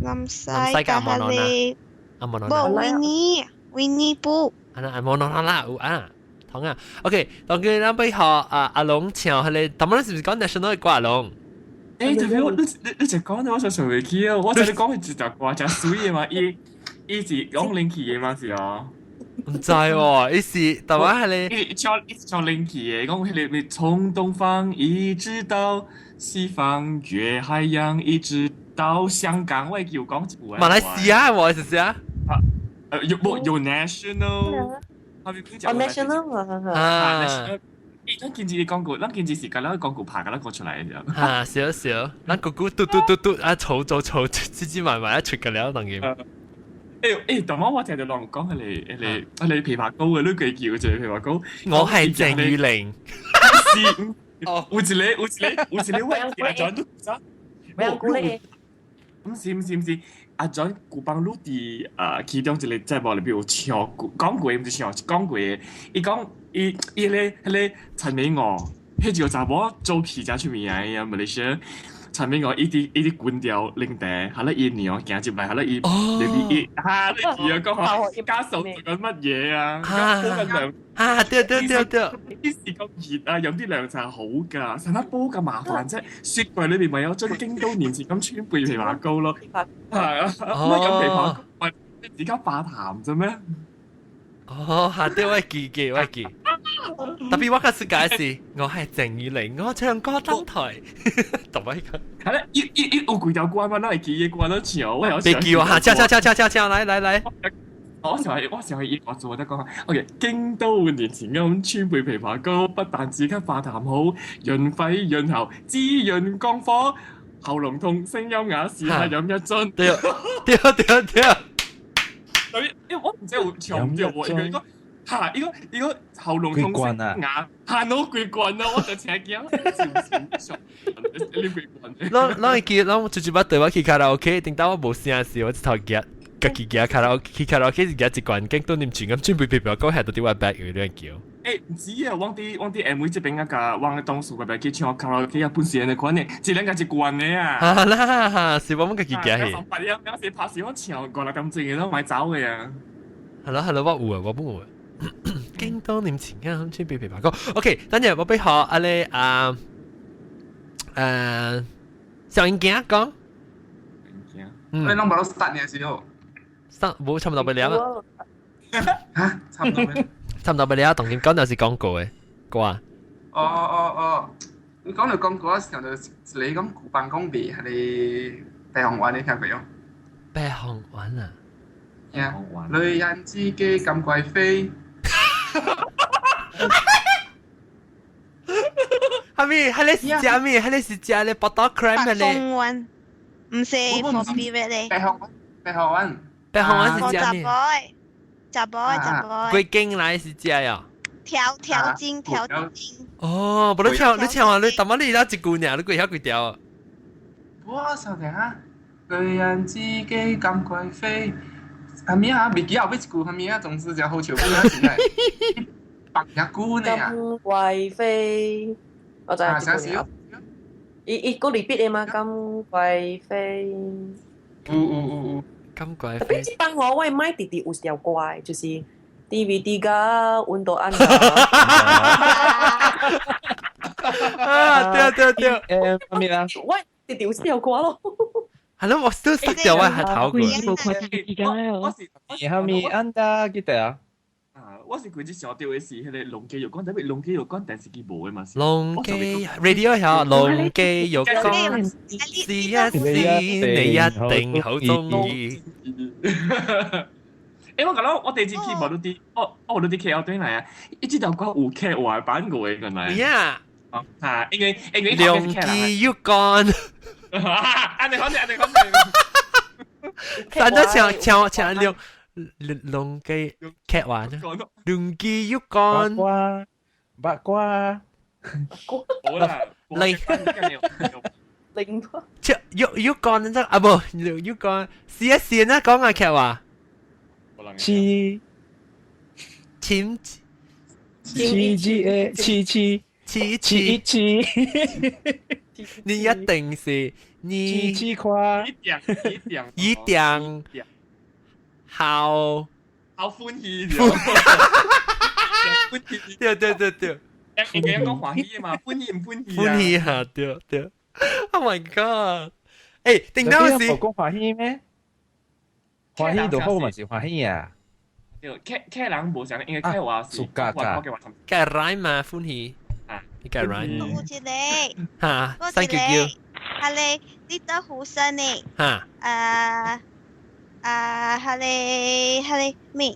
南西加彼個。阿莫諾納。無維尼，維尼布。啊，阿莫諾納啦，有啊。同啊，OK，當佢咱欲予啊阿龍唱彼個，他們是毋是講 national 的歌阿龍？欸，特別我你你一講我就想袂起啊！我知你講一隻歌真媠的嘛，伊伊是講靈氣的嘛是哦。毋知喎，伊是台灣彼個。伊唱伊唱靈氣的，講彼個咩從東方一直到西方，越海洋一直到香港，我會記有講一句。馬來西亞喎，是啥？啊，有無有 national？後面哦 national 啊，啊。咱見字廣告，咱見字時間咱廣告拍㗎，咱講出來嘅。啊，少少，咱姑姑嘟嘟嘟嘟啊，嘈嘈嘈，吱吱埋埋一出嘅了，當然。但我聽到人講係嚟枇杷膏嘅，你幾叫做枇杷膏？我係鄭裕玲。是，哦，有一個，我阿 John 都知。唔是，阿 John 古幫魯佇其中一個節目裏邊有唱講過，毋是唱講過，伊講伊伊彼個陳美娥，彼一個查某做戲誠出名的啊，馬來西亞陳美娥伊佇關掉奶茶，後來伊娘行入來，後來伊裏邊伊哈，你記啊講嚇，家嫂做緊乜嘢啊？煲緊涼啊，對對對對，啲時咁熱啊，飲啲涼茶好㗎，成日煲咁麻煩啫。雪櫃裏邊咪有樽京都年前咁川貝枇杷膏咯，係啊，乜飲枇杷膏？而家化痰啫咩？哦，下啲我記記我記，特別我較世界是，我係鄭裕玲，我唱歌登台，特別個。係咧，伊有幾條歌嘛，咱會記的歌都唱，我有。別記我嚇，唱唱唱唱唱唱，來來來。我想係伊我做得講，OK，京都年前咁川貝枇杷膏，不但止咳化痰好，潤肺潤喉，滋潤降火，喉嚨痛，聲優啞，試下飲一樽。對對對對。因為我唔知有唱唔對喎，應該嚇，應該喉嚨痛聲啞，嚇到幾罐啊！我就請驚，你幾罐？咱會記，咱直接捌對我去卡拉 OK，頂到我無聲時，我一頭夾。家己夾卡拉 OK，去卡拉 OK 是夾一罐，京都啉全咁準備枇杷膏，下到啲我白有點叫。唔止啊！我佇 M V 這邊啊個，我當時個去唱卡拉 OK 啊，本時人款的，一人家一罐的啊。啊啦，是我們家己夾去。白有有時拍時我唱5、6點鐘嘅都買走嘅啊。係咯係咯，我有啊，我冇啊。京都啉錢啊，準備枇杷膏。OK，等陣我俾學阿你啊，小英驚講。你攏無得 start 呢時候。冇差唔多俾你啦。嚇，差唔多咩？差唔多俾你啊！同點講就是廣告嘅歌。哦，你講到廣告嘅時候，就你講古板講別係你白鴻丸，你聽過有？白鴻丸啊！呀，女人之己咁貴妃。係咪？係你是食咩？係你是食咧 butter cream 嘅咧？白鴻丸，唔是佛比嘅咧。白鴻丸，白鴻丸。白鴻丸是食咩？食粿，食粿。鬼經來是食呀？調調精，調精。哦，無你唱，你唱啊！你淡仔你了一句爾，你過曉幾條啊？我想聽下，女人之己咁貴妃，係咪啊？未記後尾一句係咪啊？總之就好笑，邊啊？真係白日姑呢啊！金貴妃，我就係少少。伊個離別的嘛，金貴妃。有。金貴特別這班我我買直直有條歌，就是 DVD 甲溫度按。啊，對對對，咩啊？我直直有條歌咯。係咯，我都識掉我係頭過。我是後面按得記得啊。我是佢只想到的是彼個龍記肉乾，特別龍記肉乾電視機無的嘛。龍記 radio 曉龍記肉乾，試一試你一定好鍾意。我覺得我第一次去無都佇，我都佇 KL 轉來啊，伊這條歌有客話版過的原來。呀！啊，因為龍記肉乾。按呢款，按呢款。但係唱唱唱龍。龍記劇話啫，龍記肉乾，八卦，好啦，零零，切肉肉乾真啊無肉乾，試一試啦，講下劇話，七七七七七七七七七，你一定是你七七塊，一定一定。好，好歡喜，歡喜，對對對對，應該講歡喜嘛，歡喜唔歡喜？歡喜啊，對對，Oh my god！頂到時講歡喜咩？歡喜就好嘛，是歡喜啊。對，客人無啥，因為客話是家家，客來嘛歡喜啊，你客來。有一個，哈，三九九，哈嘞，你得胡生呢？哈，啊。啊，哈嘞哈嘞咩？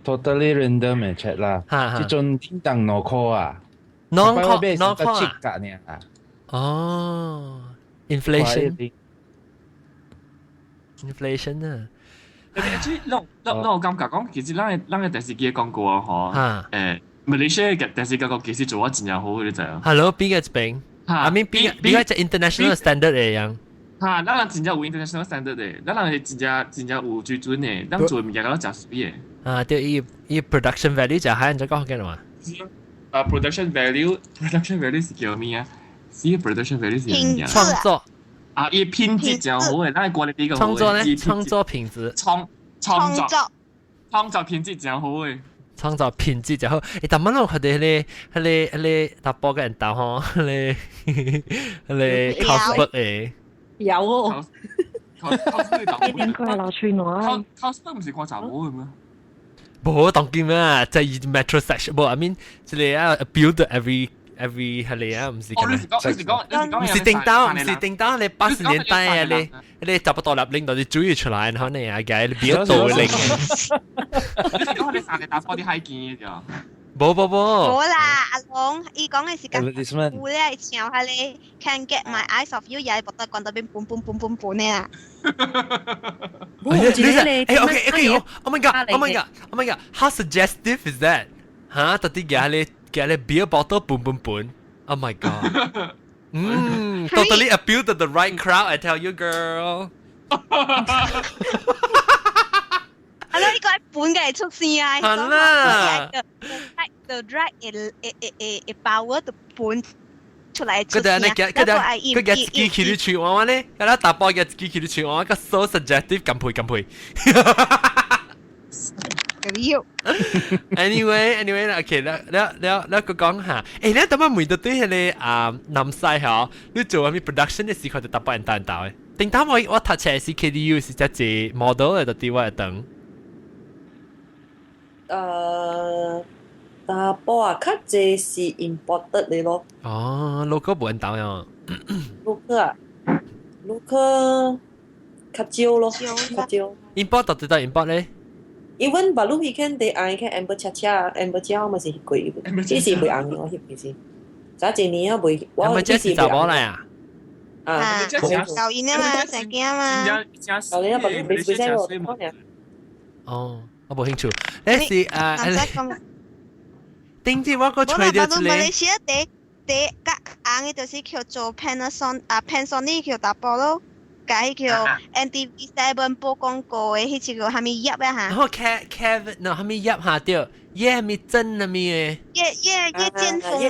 totally random 嘅 chat 啦。這陣叮當2塊啊，2塊2塊七格呢啊。哦，inflation。inflation 啊！誒，咱我感覺講，其實咱嘅電視機嘅廣告啊，嗬，馬來西亞嘅電視廣告其實做得真正好，你知啊？Hello，邊個一邊？I mean 邊個隻 international standard 嘅樣？嚇，咱人真正有 international standard 嘅，咱人係真正真正有水準嘅，咱做物件都誠水嘅。啊，對，伊 production value 就係人家講嘅嘛。啊，production value，production value 是叫咩啊？是 production value 是咩啊？創作。啊！伊品質真好嘅，咱嘅 quality 較好。創作咧，創作品質。創作品質真好嘅。創造品質真好。欸，但係我看到彼個查埔嘅人兜吼，彼個 Carlsberg 嘅。有哦。應該係流翠奶。 Carlsberg 唔是看查某嘅咩？無當今啊，在 metro section，無，I mean，這個啊，build every 係啊，唔是咁。你是講，你是講，唔是叮當，唔是叮當，你80年代啊，你十不多粒拎到啲主意出來，然後呢啊，嘅你比較多拎。你是講你三個打破啲海見嘅咋？無無無。無啦，阿龍，伊講嘅是講有咧，像係你 Can't Get My Eyes Off You，又係覺得講到邊嘣嘣嘣嘣嘣呢啦。你是 OK OK，Oh my God，Oh my God，Oh my God，How suggestive is that？嚇，到底嘅你？嘅咧 beer bottle 嘣嘣嘣，Oh my god！Totally appeal to the right crowd, I tell you, girl。係咯，呢個係本嘅出現啊！係啦，the right 會 power 就本出來出佢哋佢哋自己去啲唱我咧，佢哋打波嘅自己去啲唱我個 so suggestive，咁配咁配。 Anyway 啦，OK 啦，了了了，佢講下，你等下每到對彼個啊南西嗬，你做啥物 production 的時候就特別人單刀的。頂當我讀冊是 KDU 是只隻 model 的，就佇我等。查埔啊，較濟是 imported 的咯。哦，local 無人當呀。 local 啊，local 較少咯，較少。 import 到底到 import 咧？ Even 馬路彼間地愛看 Amber 恰恰 Amber 椒嘛是貴，這是袂紅咯，彼是。早一年啊袂，我 Amber 是查某來啊？啊，舊年啊嘛，成件嘛。舊年啊，馬路袂袂使咯。哦，我無興趣。你是啊？頂次我個吹掉一個。馬來西亞第第較紅的就是叫做 Panasonic 啊，Panasonic 叫查埔咯。佮叫 NTV7 播廣告的，彼一個啥物葉啊嚇？哦，Kevin，喏，啥物葉嚇對，葉啥物真啥物的？葉葉劍鋒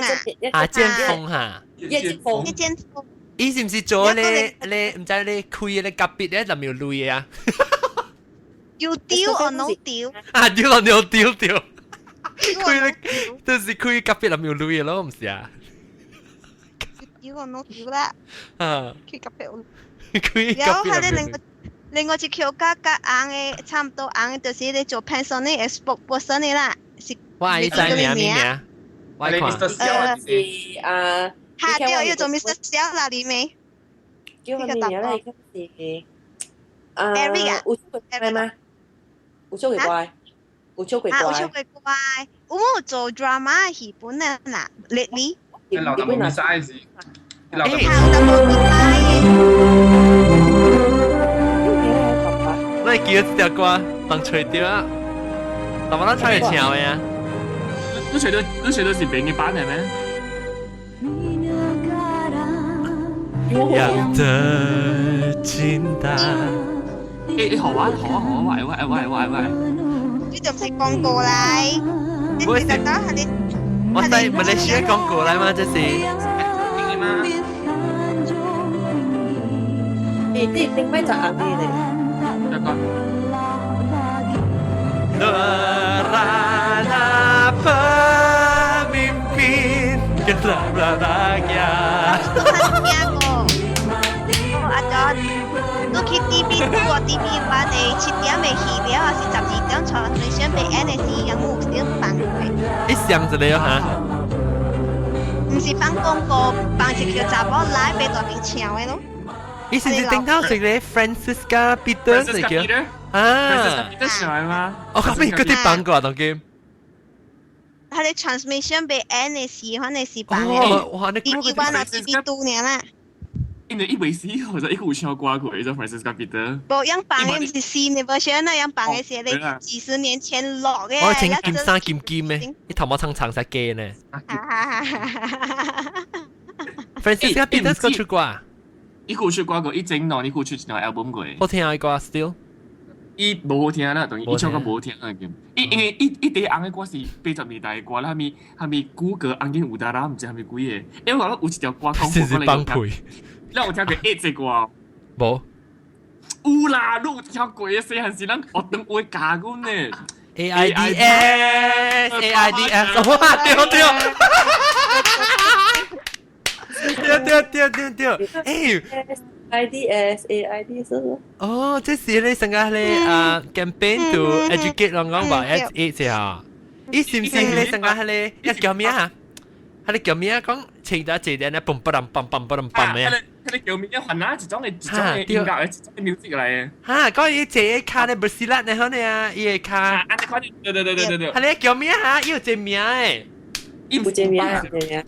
啊！啊，劍鋒嚇！葉劍鋒，葉劍鋒。伊是毋是做咧咧？毋知咧開咧隔壁咧，就沒有鐳的啊？有丟 or no 丟？啊，丟咯，有丟丟。開咧，就是開隔壁就沒有鐳的咯，毋是啊？丟 or no 丟啦？啊！開隔壁有。然後係另外一條較較紅的，差唔多紅的，就是咧做 Panasonic 的 spokesperson 的啦，是。我愛知名名，我愛看。是啊，嚇對，要做 Mr. 小啦，你未？叫咩名咧？是啊， Eric 啊，有出過嗎？有出過怪，有出過怪。啊，有出過怪，有冇做 drama 戲本啊？嗱，lately。你老豆冇 size，你老豆。老豆冇 size。你記得這條歌當吹掉啊？但我咱唱會唱的啊？你吹到是別個版的咩？ Yang tercinta。欸，好啊，好啊，好啊，喂喂喂喂喂！你就唔是廣告來？你記得係你？我在馬來西亞廣告來嗎？這是。你頂擺就紅的咧。這個。 Merana pemimpin gelap rakyat。阿 John，你去 TV2 或 TV1 的7點的戲了，還是12點傳選被 N 的時，有冇小放過？一想一個哈。唔是放廣告，放一個查某來被大邊唱的咯。伊是是頂頭是個 Francisca Peter 是叫？啊，得上嗎？哦，後面嗰啲放過當今。佢哋 transmission 被 N 嘅時，反正是放嘅。哇！你伊關啊 B 2呢啦。因為伊未死，或者伊有唱歌過，就 Francisca Peter。無樣放嘅唔是新的，無像那樣放嘅是你幾十年前錄嘅。我穿金衫金金嘅，伊頭毛長長晒假呢。Francisca Peter 個出歌。伊有出歌過，伊整喏，伊有出一張 album 過。好聽啊，歌 still。伊無好聽啦，當然伊唱歌無好聽啊。伊因為伊伊第一紅的歌是80年代的歌啦，蝦米蝦米古歌、紅金有達啦，毋知蝦米幾個。因為我有一條歌講是是幫配。你有聽過一隻歌？無。有啦，你有聽過的細漢時，咱學堂有教阮呢。 A I D S A I D S，哇！對對。對對對對對，欸。 I D S A I D S 哦，這是你成個咧啊 campaign to educate 人講話 AIDS 啊，伊是唔是你成個咧一叫咩啊？佢哋叫咩啊？講前打前點咧，嘣嘣嘣嘣嘣嘣咩？佢哋叫咩？還拿一種嘅一種嘅音樂，一種嘅 music 嚟嘅。嚇！講伊這個卡咧不是啦，你好呢啊，伊個卡。啊，你看，對對對對對對。佢哋叫咩啊？伊有這名誒。伊唔是名，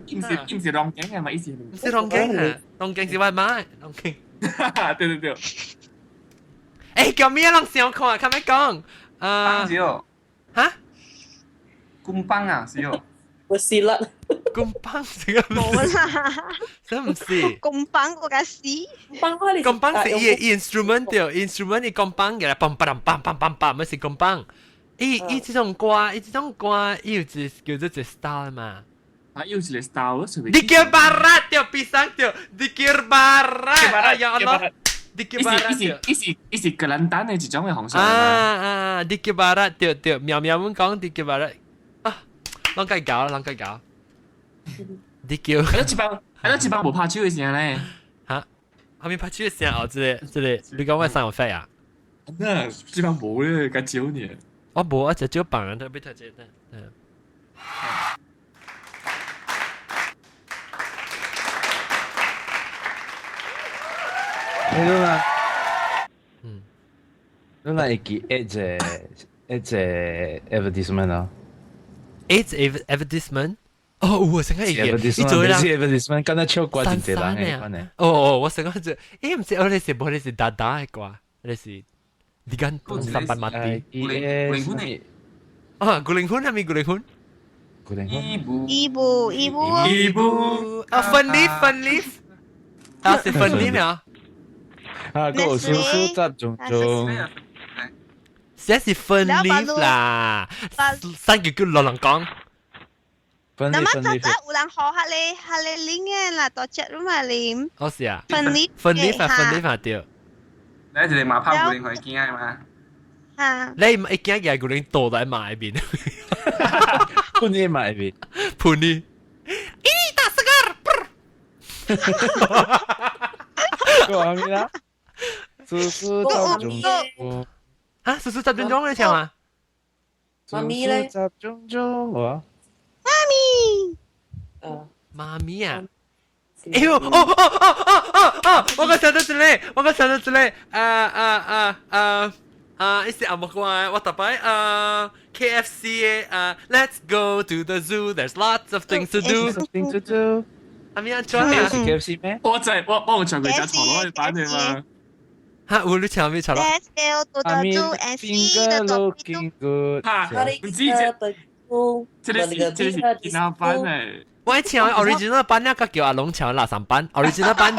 伊唔是伊唔是龍井嘅嘛？伊是唔是龍井啊？龍井是我媽，龍井。對對對。欸，叫咩人想看？較咩講？啊。是哦。嚇？棍棒啊，是哦。我是啦。棍棒這個冇啦。真唔是。棍棒個個死。棍棒是伊 instrument 對，instrument 伊棍棒嘅啦，梆梆梆梆梆梆，咪是棍棒。伊伊這種歌，伊這種歌，伊有一叫做一 style 嘛。啊，又一個 style，隨便。 Dikir Barat 對，pisang 對，Dikir Barat，ya Allah，Dikir Barat 伊是伊是伊是格蘭丹的一種的方式。啊啊，Dikir Barat 對對，喵喵阮講 Dikir Barat 啊，攏該搞，攏該搞。Dikir，啊，這幫啊，這幫無拍手的聲咧。嚇，後面拍手的聲哦，這個這個，你講我生有費啊？那這幫無咧，較少呢。我無，我只少放人特別特別嗯。你啦，嗯，你若會記一隻一隻 advertisement 啊？AIDS advertisement？哦，有啊，成個會記，你做啦？advertisement 敢若唱歌真濟人的款的。哦哦，我成個就，欸，毋是，我咧是無咧是達達的歌，咧是。你講三班馬蒂，古靈魂的，啊，古靈魂係咪古靈魂？古靈魂。伊布伊布伊布啊，分離分離，啊是分離咩啊？啊，個叔叔集中中，這是分離啦，三句叫落人講。分離分離。那麼有人學下你下你拎嘅啦，多隻嘛啉。哦是啊。分離分離法分離法對。你一個馬拍古靈去驚嘛？啊！你一驚嘅古靈倒在馬邊，噴你馬邊，噴你。咦！打死個！個阿咪啦，叔叔集中中。啊！叔叔集中中你聽嘛？媽咪咧？集中中我。媽咪。媽咪啊！哎呦！哦哦哦哦哦哦！我個想到這裡，我個想到這裡，啊啊啊啊啊！一些阿木歌，我特擺啊 KFC 的啊，Let's go to the zoo. There's lots of things to do. Things to do. 阿咪安怎啊？KFC 咩？我真係我我有唱過一隻錯落去版的嘛。嚇！有你唱咩錯落？Let's go to the zoo and see the looking good. 嚇！唔知這這個是這個是其他版的。我唱 original 版那個叫阿龍唱垃圾版，original 版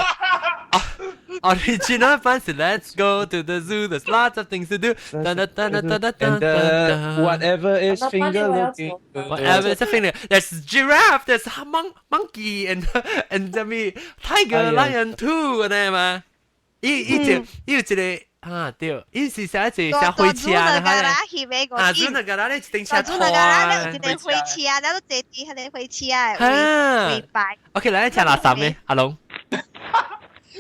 ，original 版是 Let's go to the zoo, there's lots of things to do. And whatever is finger looking good. Whatever is a finger, there's giraffe, there's monkey, and and 什麼 tiger, lion too，咁樣嘛。伊伊就伊有一個啊對，伊是寫一個寫火車啊，啊，祖那個啦，你一頂車拖啊，有一個火車，然後坐佇彼個火車的尾擺。 OK，來聽垃圾咩？阿龍，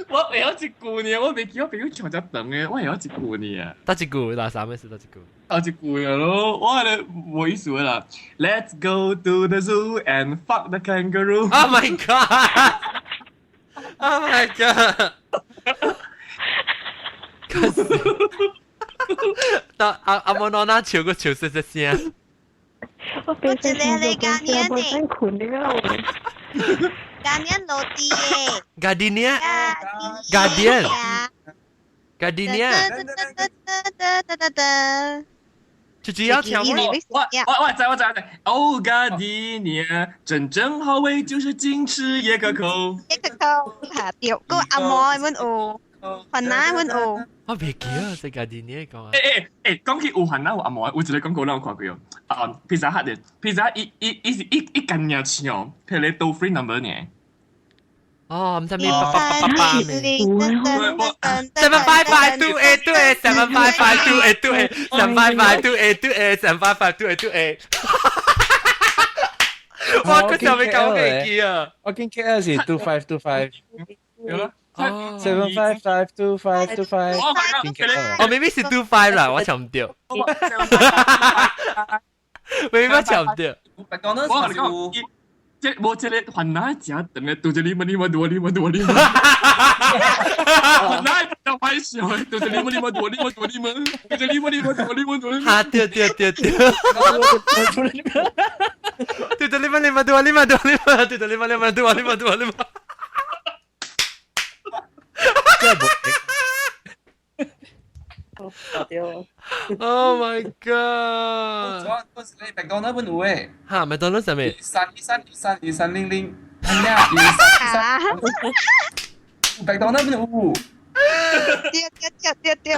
我會曉一句呢，我袂記我朋友唱遮長的，我會曉一句呢。得一句垃圾咩是得一句？啊，一句啊咯，我係咧無意思啦。Let's go to the zoo and fuck the kangaroo. Oh my god! Oh my god! 但阿阿莫娜娜笑個笑聲聲。我一個你家年呢？困了。家年落地嘅。 Gardenia。 Guardian。Gardenia。就只要跳我我我知我知我知，哦，Gardenia，真正好味就是矜持也可口。也可口，嚇對，個阿毛阮有，雲南阮有。我未記啊，這 Gardenia 講啊。欸欸欸，講起有雲南有阿毛，有一個廣告咱有看過哦。啊，披薩哈的，披薩伊伊伊是一一間爾唱，彼個 toll free number 呢。哦，唔知咩八八八八咩？7552828 7552828 7552828 7552828。哇！佢就未講幾記啊！我見 KL 是 2525。有啦。 7552525。哦，maybe 是 25 啦，我唱唔對。maybe 我唱唔對。我同你講。這無這個雲南食長的，拄著你們你們多你們多你們。雲南就歹笑的，拄著你們你們多你們多你們，拄著你們你們多你們多你們。哈對對對對。拄著你們你們多你們多你們，拄著你們你們多你們多你們。真係無。 Oh my god！嗰時你麥當勞本有誒。嚇，麥當勞啥物？ 2313232300，係啊，23 13。麥當勞本有。對對對對對。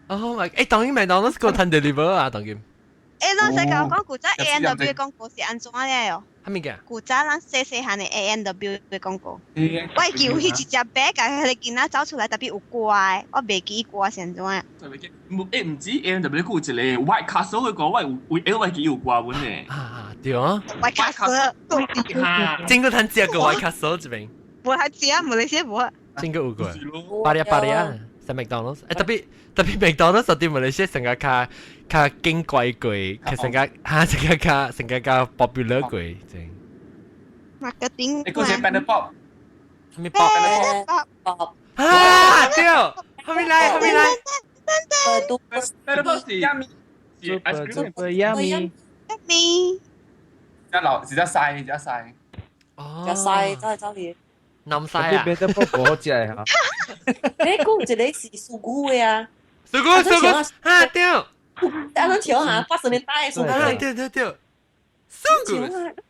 Oh my！誒，當然麥當勞是個攤 deliver 啊，當然。誒，咱使甲我講古早 A N W 廣告是按怎咧哦？啥物嘅？古早咱細細漢的 A N W 的廣告，我會記有彼一隻白共彼個囡仔走出來，特別有歌的，我袂記歌是按怎啊？誒，毋止 A N W 有一個 White Castle 的歌，我有我會記有歌本的。啊，對啊。 White Castle，整個趁食個 White Castle 這邊。無較食，馬來西亞無。整個有過。巴里巴里啊，在麥當勞，誒特別特別麥當勞實啲馬來西亞成個較較矜貴過，較成個嚇成個較成個較 popular 過，正。 Marketing 你嗰隻 Banner Pop，咩 pop？啊對，後面來後面來。 Banner Pop 是 yummy，是 ice cream yummy。 Yummy。一流，是只細，只細。哦。只細走嚟走去。南西啊！ Banner Pop 無好食的嚇。你講一個是蘇古的啊？蘇古蘇古啊對。啊，咱笑下80年代的蘇古。啊對對對。蘇古。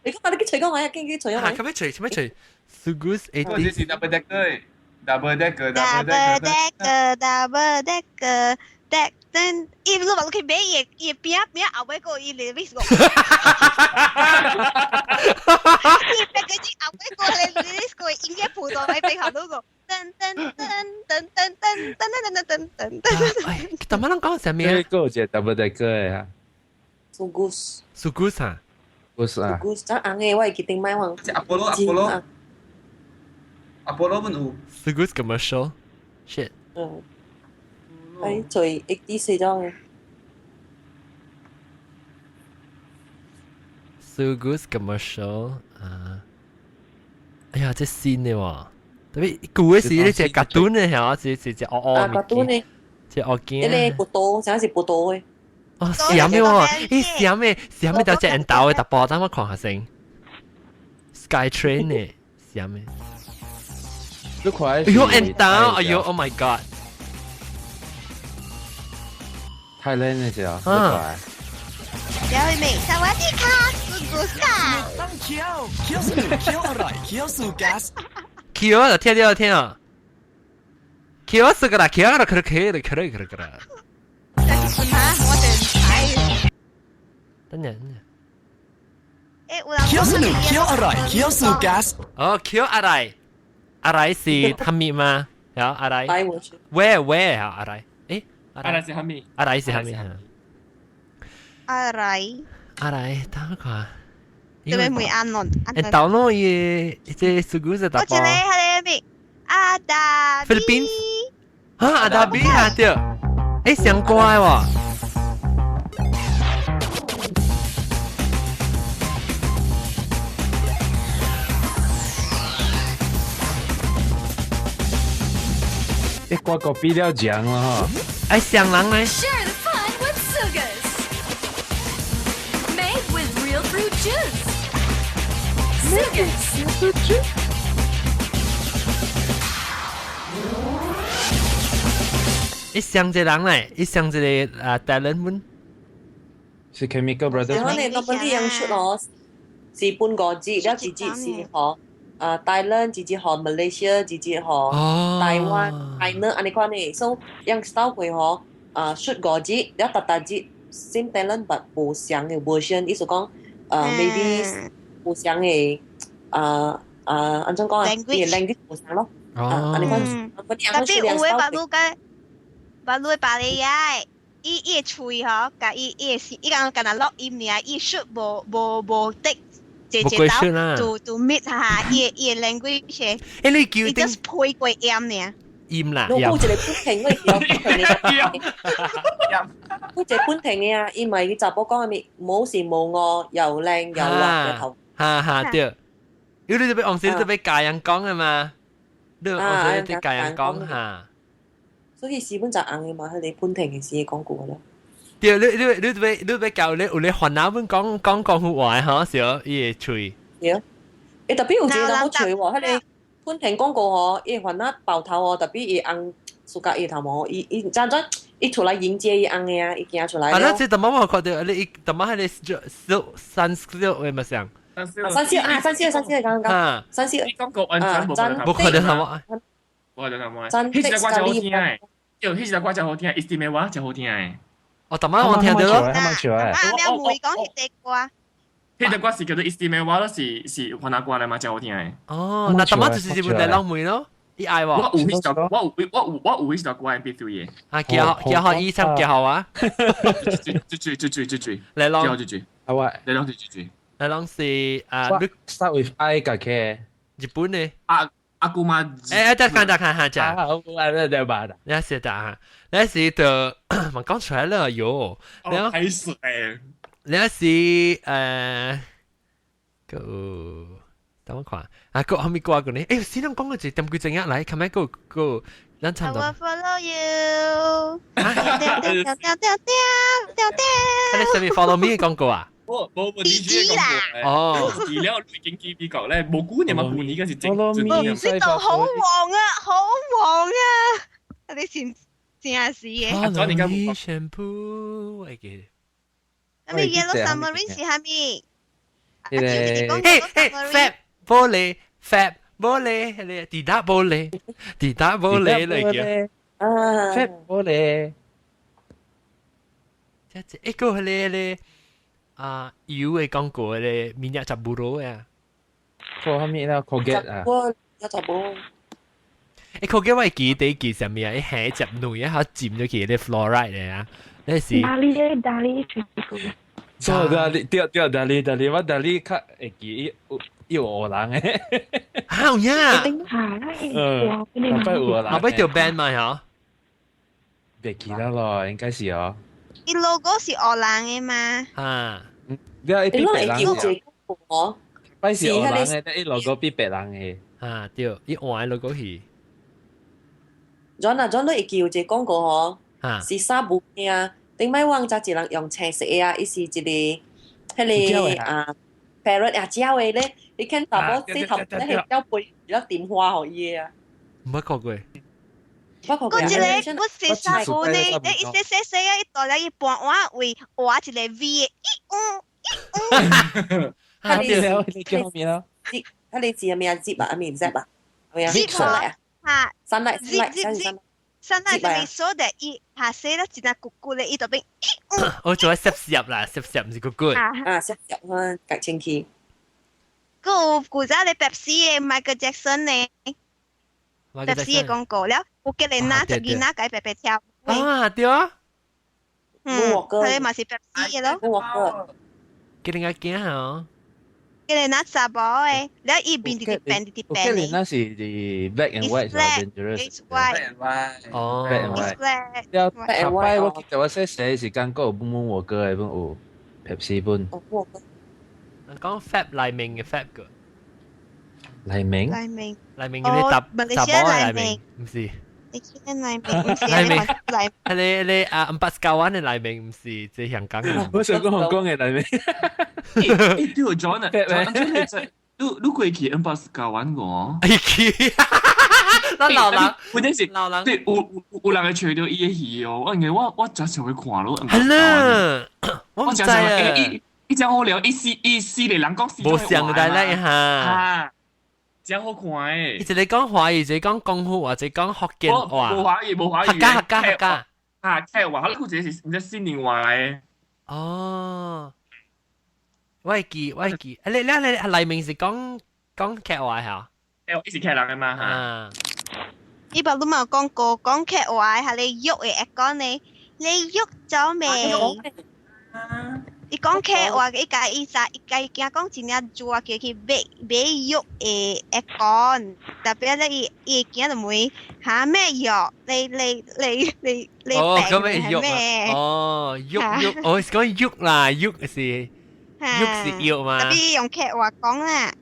你講你去吹講下，緊去吹講下。嚇，咁樣吹，咁樣吹。蘇古 80。嗰隻是 double decker，double decker，double decker，double decker，deck 等，伊你話去買伊伊邊仔邊仔後尾個伊嚟 miss 個，伊別個只後尾個嚟 miss 個音樂譜到喺背後嗰個，噔噔噔噔噔噔噔噔噔噔噔噔。哎，頭先咱講啥物啊？嗰個一個 double decker 的啊。蘇古。蘇古啥？古啊。蘇古，真紅的，我會記頂擺黃。阿波羅阿波羅。阿波羅本有。蘇古 commercial shit。嗯。哎，做一啲四張嘅。 Sugus commercial 啊！哎呀，這新的喎，特別舊的是呢隻卡通的嚇，是是隻烏烏啊，卡通的，隻烏鏡。那個葡萄，啥是葡萄的？哦，閃的喎，咦閃的，閃的就隻人豆的，特波，等我看下先。Sky Train 的閃的。你看，哎呦，人豆，哎呦，Oh my God！太靚嘅時候，啊！有未？สวัสดีค่ะสุกุสค่ะ ตั้งเคี้ยวเคี้ยวสนุกเคี้ยวอร่อยเคี้ยวสู่แก๊ส เคี้ยว聽聽聽啊！เคี้ยวす个啦，เคี้ยว啦，可可可可可可啦。我哋睇。等陣。 เคี้ยวสนุกเคี้ยวอร่อยเคี้ยวสู่แก๊ส 哦，เคี้ยวอะไรอะไร是哈密嗎？有อะไร？Where where 啊？อะไร？誒，อะไร是哈密？อะไร是哈密？อะไร อะไร等我看。特別每按咯。誒，到咯伊，這すぐ是我一個係個咩？阿達菲律賓啊，阿達比啊對，誒上歌的喎。一個個比了獎啦嗬。哎，上人咧。 Share the fun with Sugus. Made with real fruit juice. Sugus. 一上一個人咧，一上一個啊 talent 們。是 Chemical Brothers 然後你嗰本啲樣出哦，是半個字，了一節是學啊 Thailand，一節學 Malaysia，一節學台灣、China，按呢款的，所以樣 style 會學啊出五節，了逐逐節 same talent but 無相的 version，意思講啊 maybe 無相的啊啊按怎講啊，伊的 language 無相咯，啊按呢款，特別有的別路個別路的巴黎仔。伊伊的喙吼，佮伊伊的伊講敢若錄音爾，伊出無無無得一一道就就 meet 下伊的伊的 language。欸，你叫伊 just 配過音爾。音啦，我有一個本庭，我會記本庭的。有一個本庭的啊，伊咪伊查某講啥物，無是無我，又靚又滑嘅頭。哈哈對，因為你特別往時特別教人講啊嘛，你往時特別教人講哈。所以是本就硬嘅嘛，佢哋潘婷嘅事講過啦。對，你你你特別你特別教你有你雲南本講講廣府話嗬，小伊個喙。對，欸特別有一個人好喙喎，佢哋潘婷講過嗬，伊雲南爆頭哦，特別伊紅暑假伊頭毛，伊伊怎怎伊出來迎接伊紅嘅啊，伊行出來。啊，那這怎麼我看到你伊怎麼係你小三小嘅咪上？三小啊，三小三小剛剛。三小。你講過完全無看到什麼？我就咁話，彼隻歌真好聽誒，對，彼隻歌真好聽，伊啲咩話真好聽誒。哦，逐晚我聽到咯。啊，咩會講彼隻歌？彼隻歌是叫做伊啲咩話咯，是是雲南歌嚟嘛，真好聽誒。哦，那逐晚就是日本來浪妹咯，伊愛無？我有彼首，我有我有我有彼首歌 MP3 嘅。啊，叫叫好醫生叫好啊。最最最最最最，來浪最最，啊喂，來浪最最最，來浪是啊，start with I 個 K，日本的。啊。阿姑媽，欸，等看等看下只，我我在把的，你是打，你是就嘛講出來了喲，你開始誒，你是個等我看，啊個後面掛個呢，欸，先儂講個字，點幾正一來，琴日個個咱差唔多。 I will follow you。你上面 follow me 講過啊？冇冇冇 DJ 啦！哦，而了已經記美國咧，冇估你嘛半年嗰時整，呢度好旺啊，好旺啊！你前正是嘅。 Follow me shampoo，我記得。咁你 Yellow Submarine 是蝦米？嘿嘿，Fab 玻璃，Fab 玻璃，你地打玻璃，地打玻璃嚟嘅。啊，Fab 玻璃。這這一個咧咧。啊，油的廣告咧，明日就無咯啊。靠啥物啦？Colgate 啊。我一就無。欸，Colgate 我會記得記啥物啊？伊下一隻卵啊，佔咗佢啲 fluoride 咧啊，那是。哪裡咧？哪裡出去？錯，哪裡對對，哪裡哪裡，我哪裡較會記伊有學人的。啊有影。嗯，後擺有學人。後擺條 band 嘛嗬？袂記得咯，應該是哦。伊 logo 是學人的嘛？啊。你一比白人嘅，擺是學人的，伊 logo 比白人的。啊對，伊換 logo 去。 John 啊，John 你會記有一個廣告嗬，是紗布嘅啊。頂擺我早一人用青色的啊，伊是一個彼個啊 parrot 啊，鳥的咧，你看查某洗頭咧，係鳥飛了電話予伊啊。毋捌看過。嗰一個不是紗布呢？你一洗洗洗啊，伊大了伊半碗為畫一個 V 的，一嗯。啊對了，你叫咩啦？佢哋字係咩啊？zip 啊，咩 zip 啊？係啊，zip 啊，嚇，三奶三奶三奶，三奶就咪所的伊下洗了一隻咕咕咧，伊就變。我做喺濕濕啦，濕濕唔是咕咕。啊，濕濕啊，隔清氣。閣有古早咧 Pepsi 的 Michael Jackson 咧，Pepsi 的廣告了，有叫你拿隻囡仔共白白跳。啊，對啊。嗯，佢嘛是 Pepsi 的咯。叫人家驚哦。叫你拿查某的，了伊面直直變直直變。叫你那是 black and white 是 dangerous。 It's white。哦。 Black and white。了，後擺我記得我細細時間，閣有問問我哥的本有 Pepsi 本。講 Fab 黎明嘅 Fab 個。黎明。黎明。黎明嗰啲雜雜波黎明，唔是。你記得黎明唔是黎明，黎係你你啊，Empat Sekawan 嘅黎明唔是即香港嘅。我想講香港嘅黎明。誒對 John 啊，John 你你過去 Empat Sekawan 個？去，咱老人，我真是老人，對，有有有人會揣到伊嘅戲哦。我認我我真想去看咯。係啦，我唔知啊。伊伊真好料，伊四伊四個人講四無相嘅咧嚇。嚇，真好看誒。伊一個講華語，一個講廣府話，一個講福建話。無華語，無華語。客家客家客家。啊，客話，佢個是毋知新年話嚟。哦。我會記，我會記。你你你黎明是講講客話嚇？誒，伊是客人嘅嘛嚇。伊爸你嘛有講過講客話，係你喐嘅會講你，你喐咗未？伊講客話，伊家伊啥，伊家驚講真正做啊，叫去買買藥會會講，特別咧伊伊會驚就問嚇咩藥？你你你你你哦，病咁咩藥係咩？哦，藥藥，哦是講藥啦，藥是藥是藥嘛。特別用客話講啦。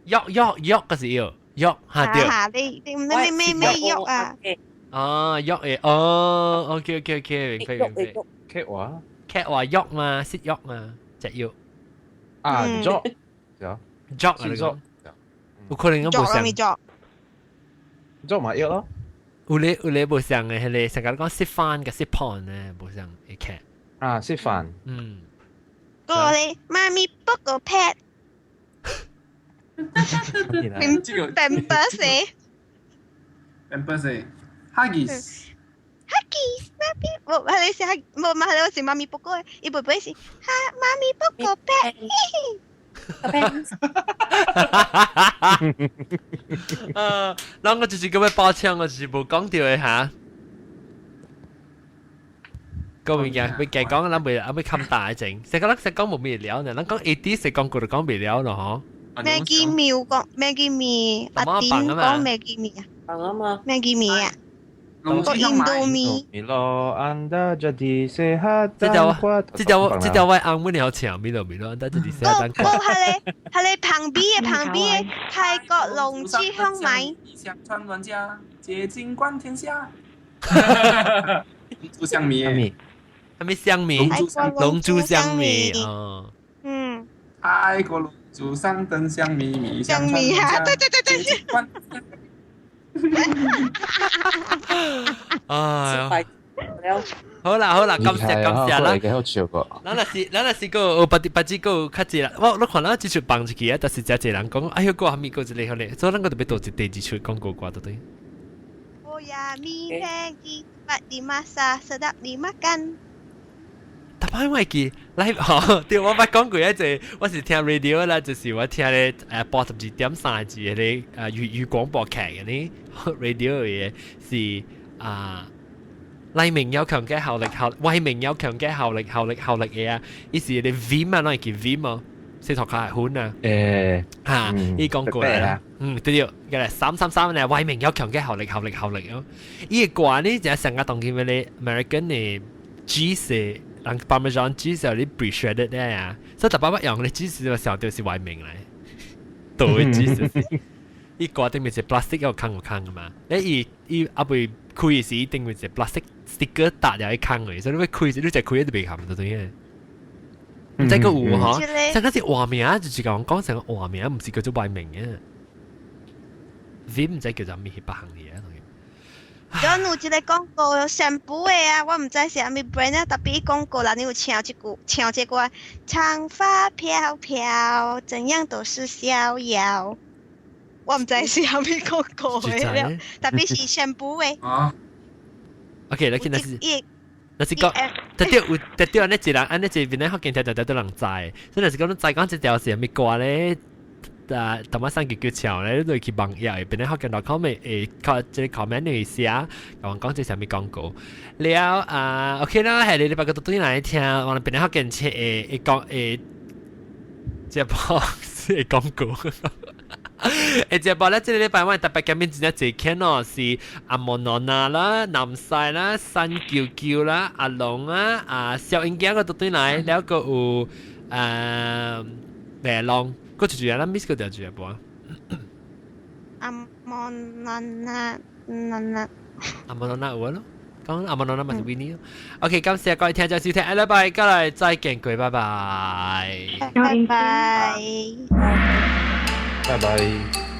藥藥藥個是藥藥嚇對。嚇你你你咩咩藥啊？哦，藥嘅哦，OK OK OK，明白明白。客話。客話藥嘛，食藥嘛，食藥。啊，藥，藥，藥啊，你講。有可能我無像。藥藥嘛藥咯。有咧有咧無像嘅，迄個成日講食飯佮食飯咧，無像嘅客。啊，食飯。嗯。過咧，媽咪不過 pet。Pampers Pampers Huggies。 Huggies，媽咪，冇係你是冇冇係我是媽咪不過，伊妹妹是哈媽咪不過 pet。咱我就是咁樣包槍，我就是無講到的嚇。個物件要加講，咱未還未冚大整。成個咱成講無咩料呢？咱講 AD 成講過就講未了咯，嗬。 Maggi 麵講 Maggi 麵，阿丁講 Maggi 麵啊。飯啊嘛。 Maggi 麵啊。個印度麵。 Milo anda jadi sehat 這條這條這條我翁每年好唱，Milo Milo anda jadi sehat dan 個係咧係咧旁邊嘅旁邊嘅泰國龍珠香米。香傳萬家，捷徑觀天下。龍珠香米，係咪香米？龍珠香米哦。嗯。泰國龍珠上燈香米米香米啊！對對對對對。哎，好啦好啦，感謝感謝啦。幾好笑個。咱若是咱若是個別別幾個較濟啦，我我看咱只出放一支啊，但是真濟人講，哎喲個蝦米個一個好咧，所以咱個特別多一第二出廣告歌，對對。 Oh ya, mi Maggi cepat dimasak, sedap dimakan。逐擺我會記，來吼，對，我捌講過一隻，我是聽 radio 啦，就是我聽咧82.3字嘅咧粵語廣播劇嘅呢 radio 嘅是啊。黎明有強嘅效力效，為明有強嘅效力效力效力嘅啊！伊是你 Vim 啊，攏會記 Vim 哦，四頭卡係款啊。誒嚇，伊講過啦，嗯對對，個333咧，為明有強嘅效力效力效力哦。伊個歌呢就成個當今嘅 American 嘅 cheese，人 Parmesan cheese 你 pre-shredded 咧啊，所以逐擺我用嘅 cheese 就想到是為明嚟，對 cheese。伊歌頂面是 plastic 有空有空嘅嘛，你伊伊阿未開時頂面是 plastic sticker 搭入去空嘅，所以你要開時你就開都袂含就對嘅。唔知個有嗬，成個是畫名，就是講講成個畫名，唔是叫做外名嘅。V 唔知叫做咩別行嘢。有有一個廣告shampoo 的啊，我毋知是啥物 brand 啊，特別廣告內有唱一句，唱這歌，長髮飄飄，怎樣都是逍遙。我毋知是啥物廣告的了，特別是 shampoo 的。啊。 OK，你見那是，那是講，特別有特別按呢一人，按呢一邊咧福建聽特別多人知，所以若是講你知講這條是啥物歌咧？啊，淡仔生叫叫唱咧，你去網頁邊咧福建 .com 會靠這個 comment 會寫，講講這啥物廣告。了啊，OK 啦，係你禮拜個對來聽，我哋邊咧福建車會會講會，這部是廣告。誒，這部咧，這個禮拜我特別今日真正濟看哦，是阿莫諾娜啦、南西啦、三舅舅啦、阿龍啊、啊小英仔個都對來，了個有啊白龍，個就住啊，咱 miss 個條住啊，無？阿莫諾娜，娜娜，阿莫羅那有咯，講阿莫羅那咪是維尼咯。OK，感謝各位聽眾收聽，下禮拜過來再見，過，拜拜。拜拜。拜拜。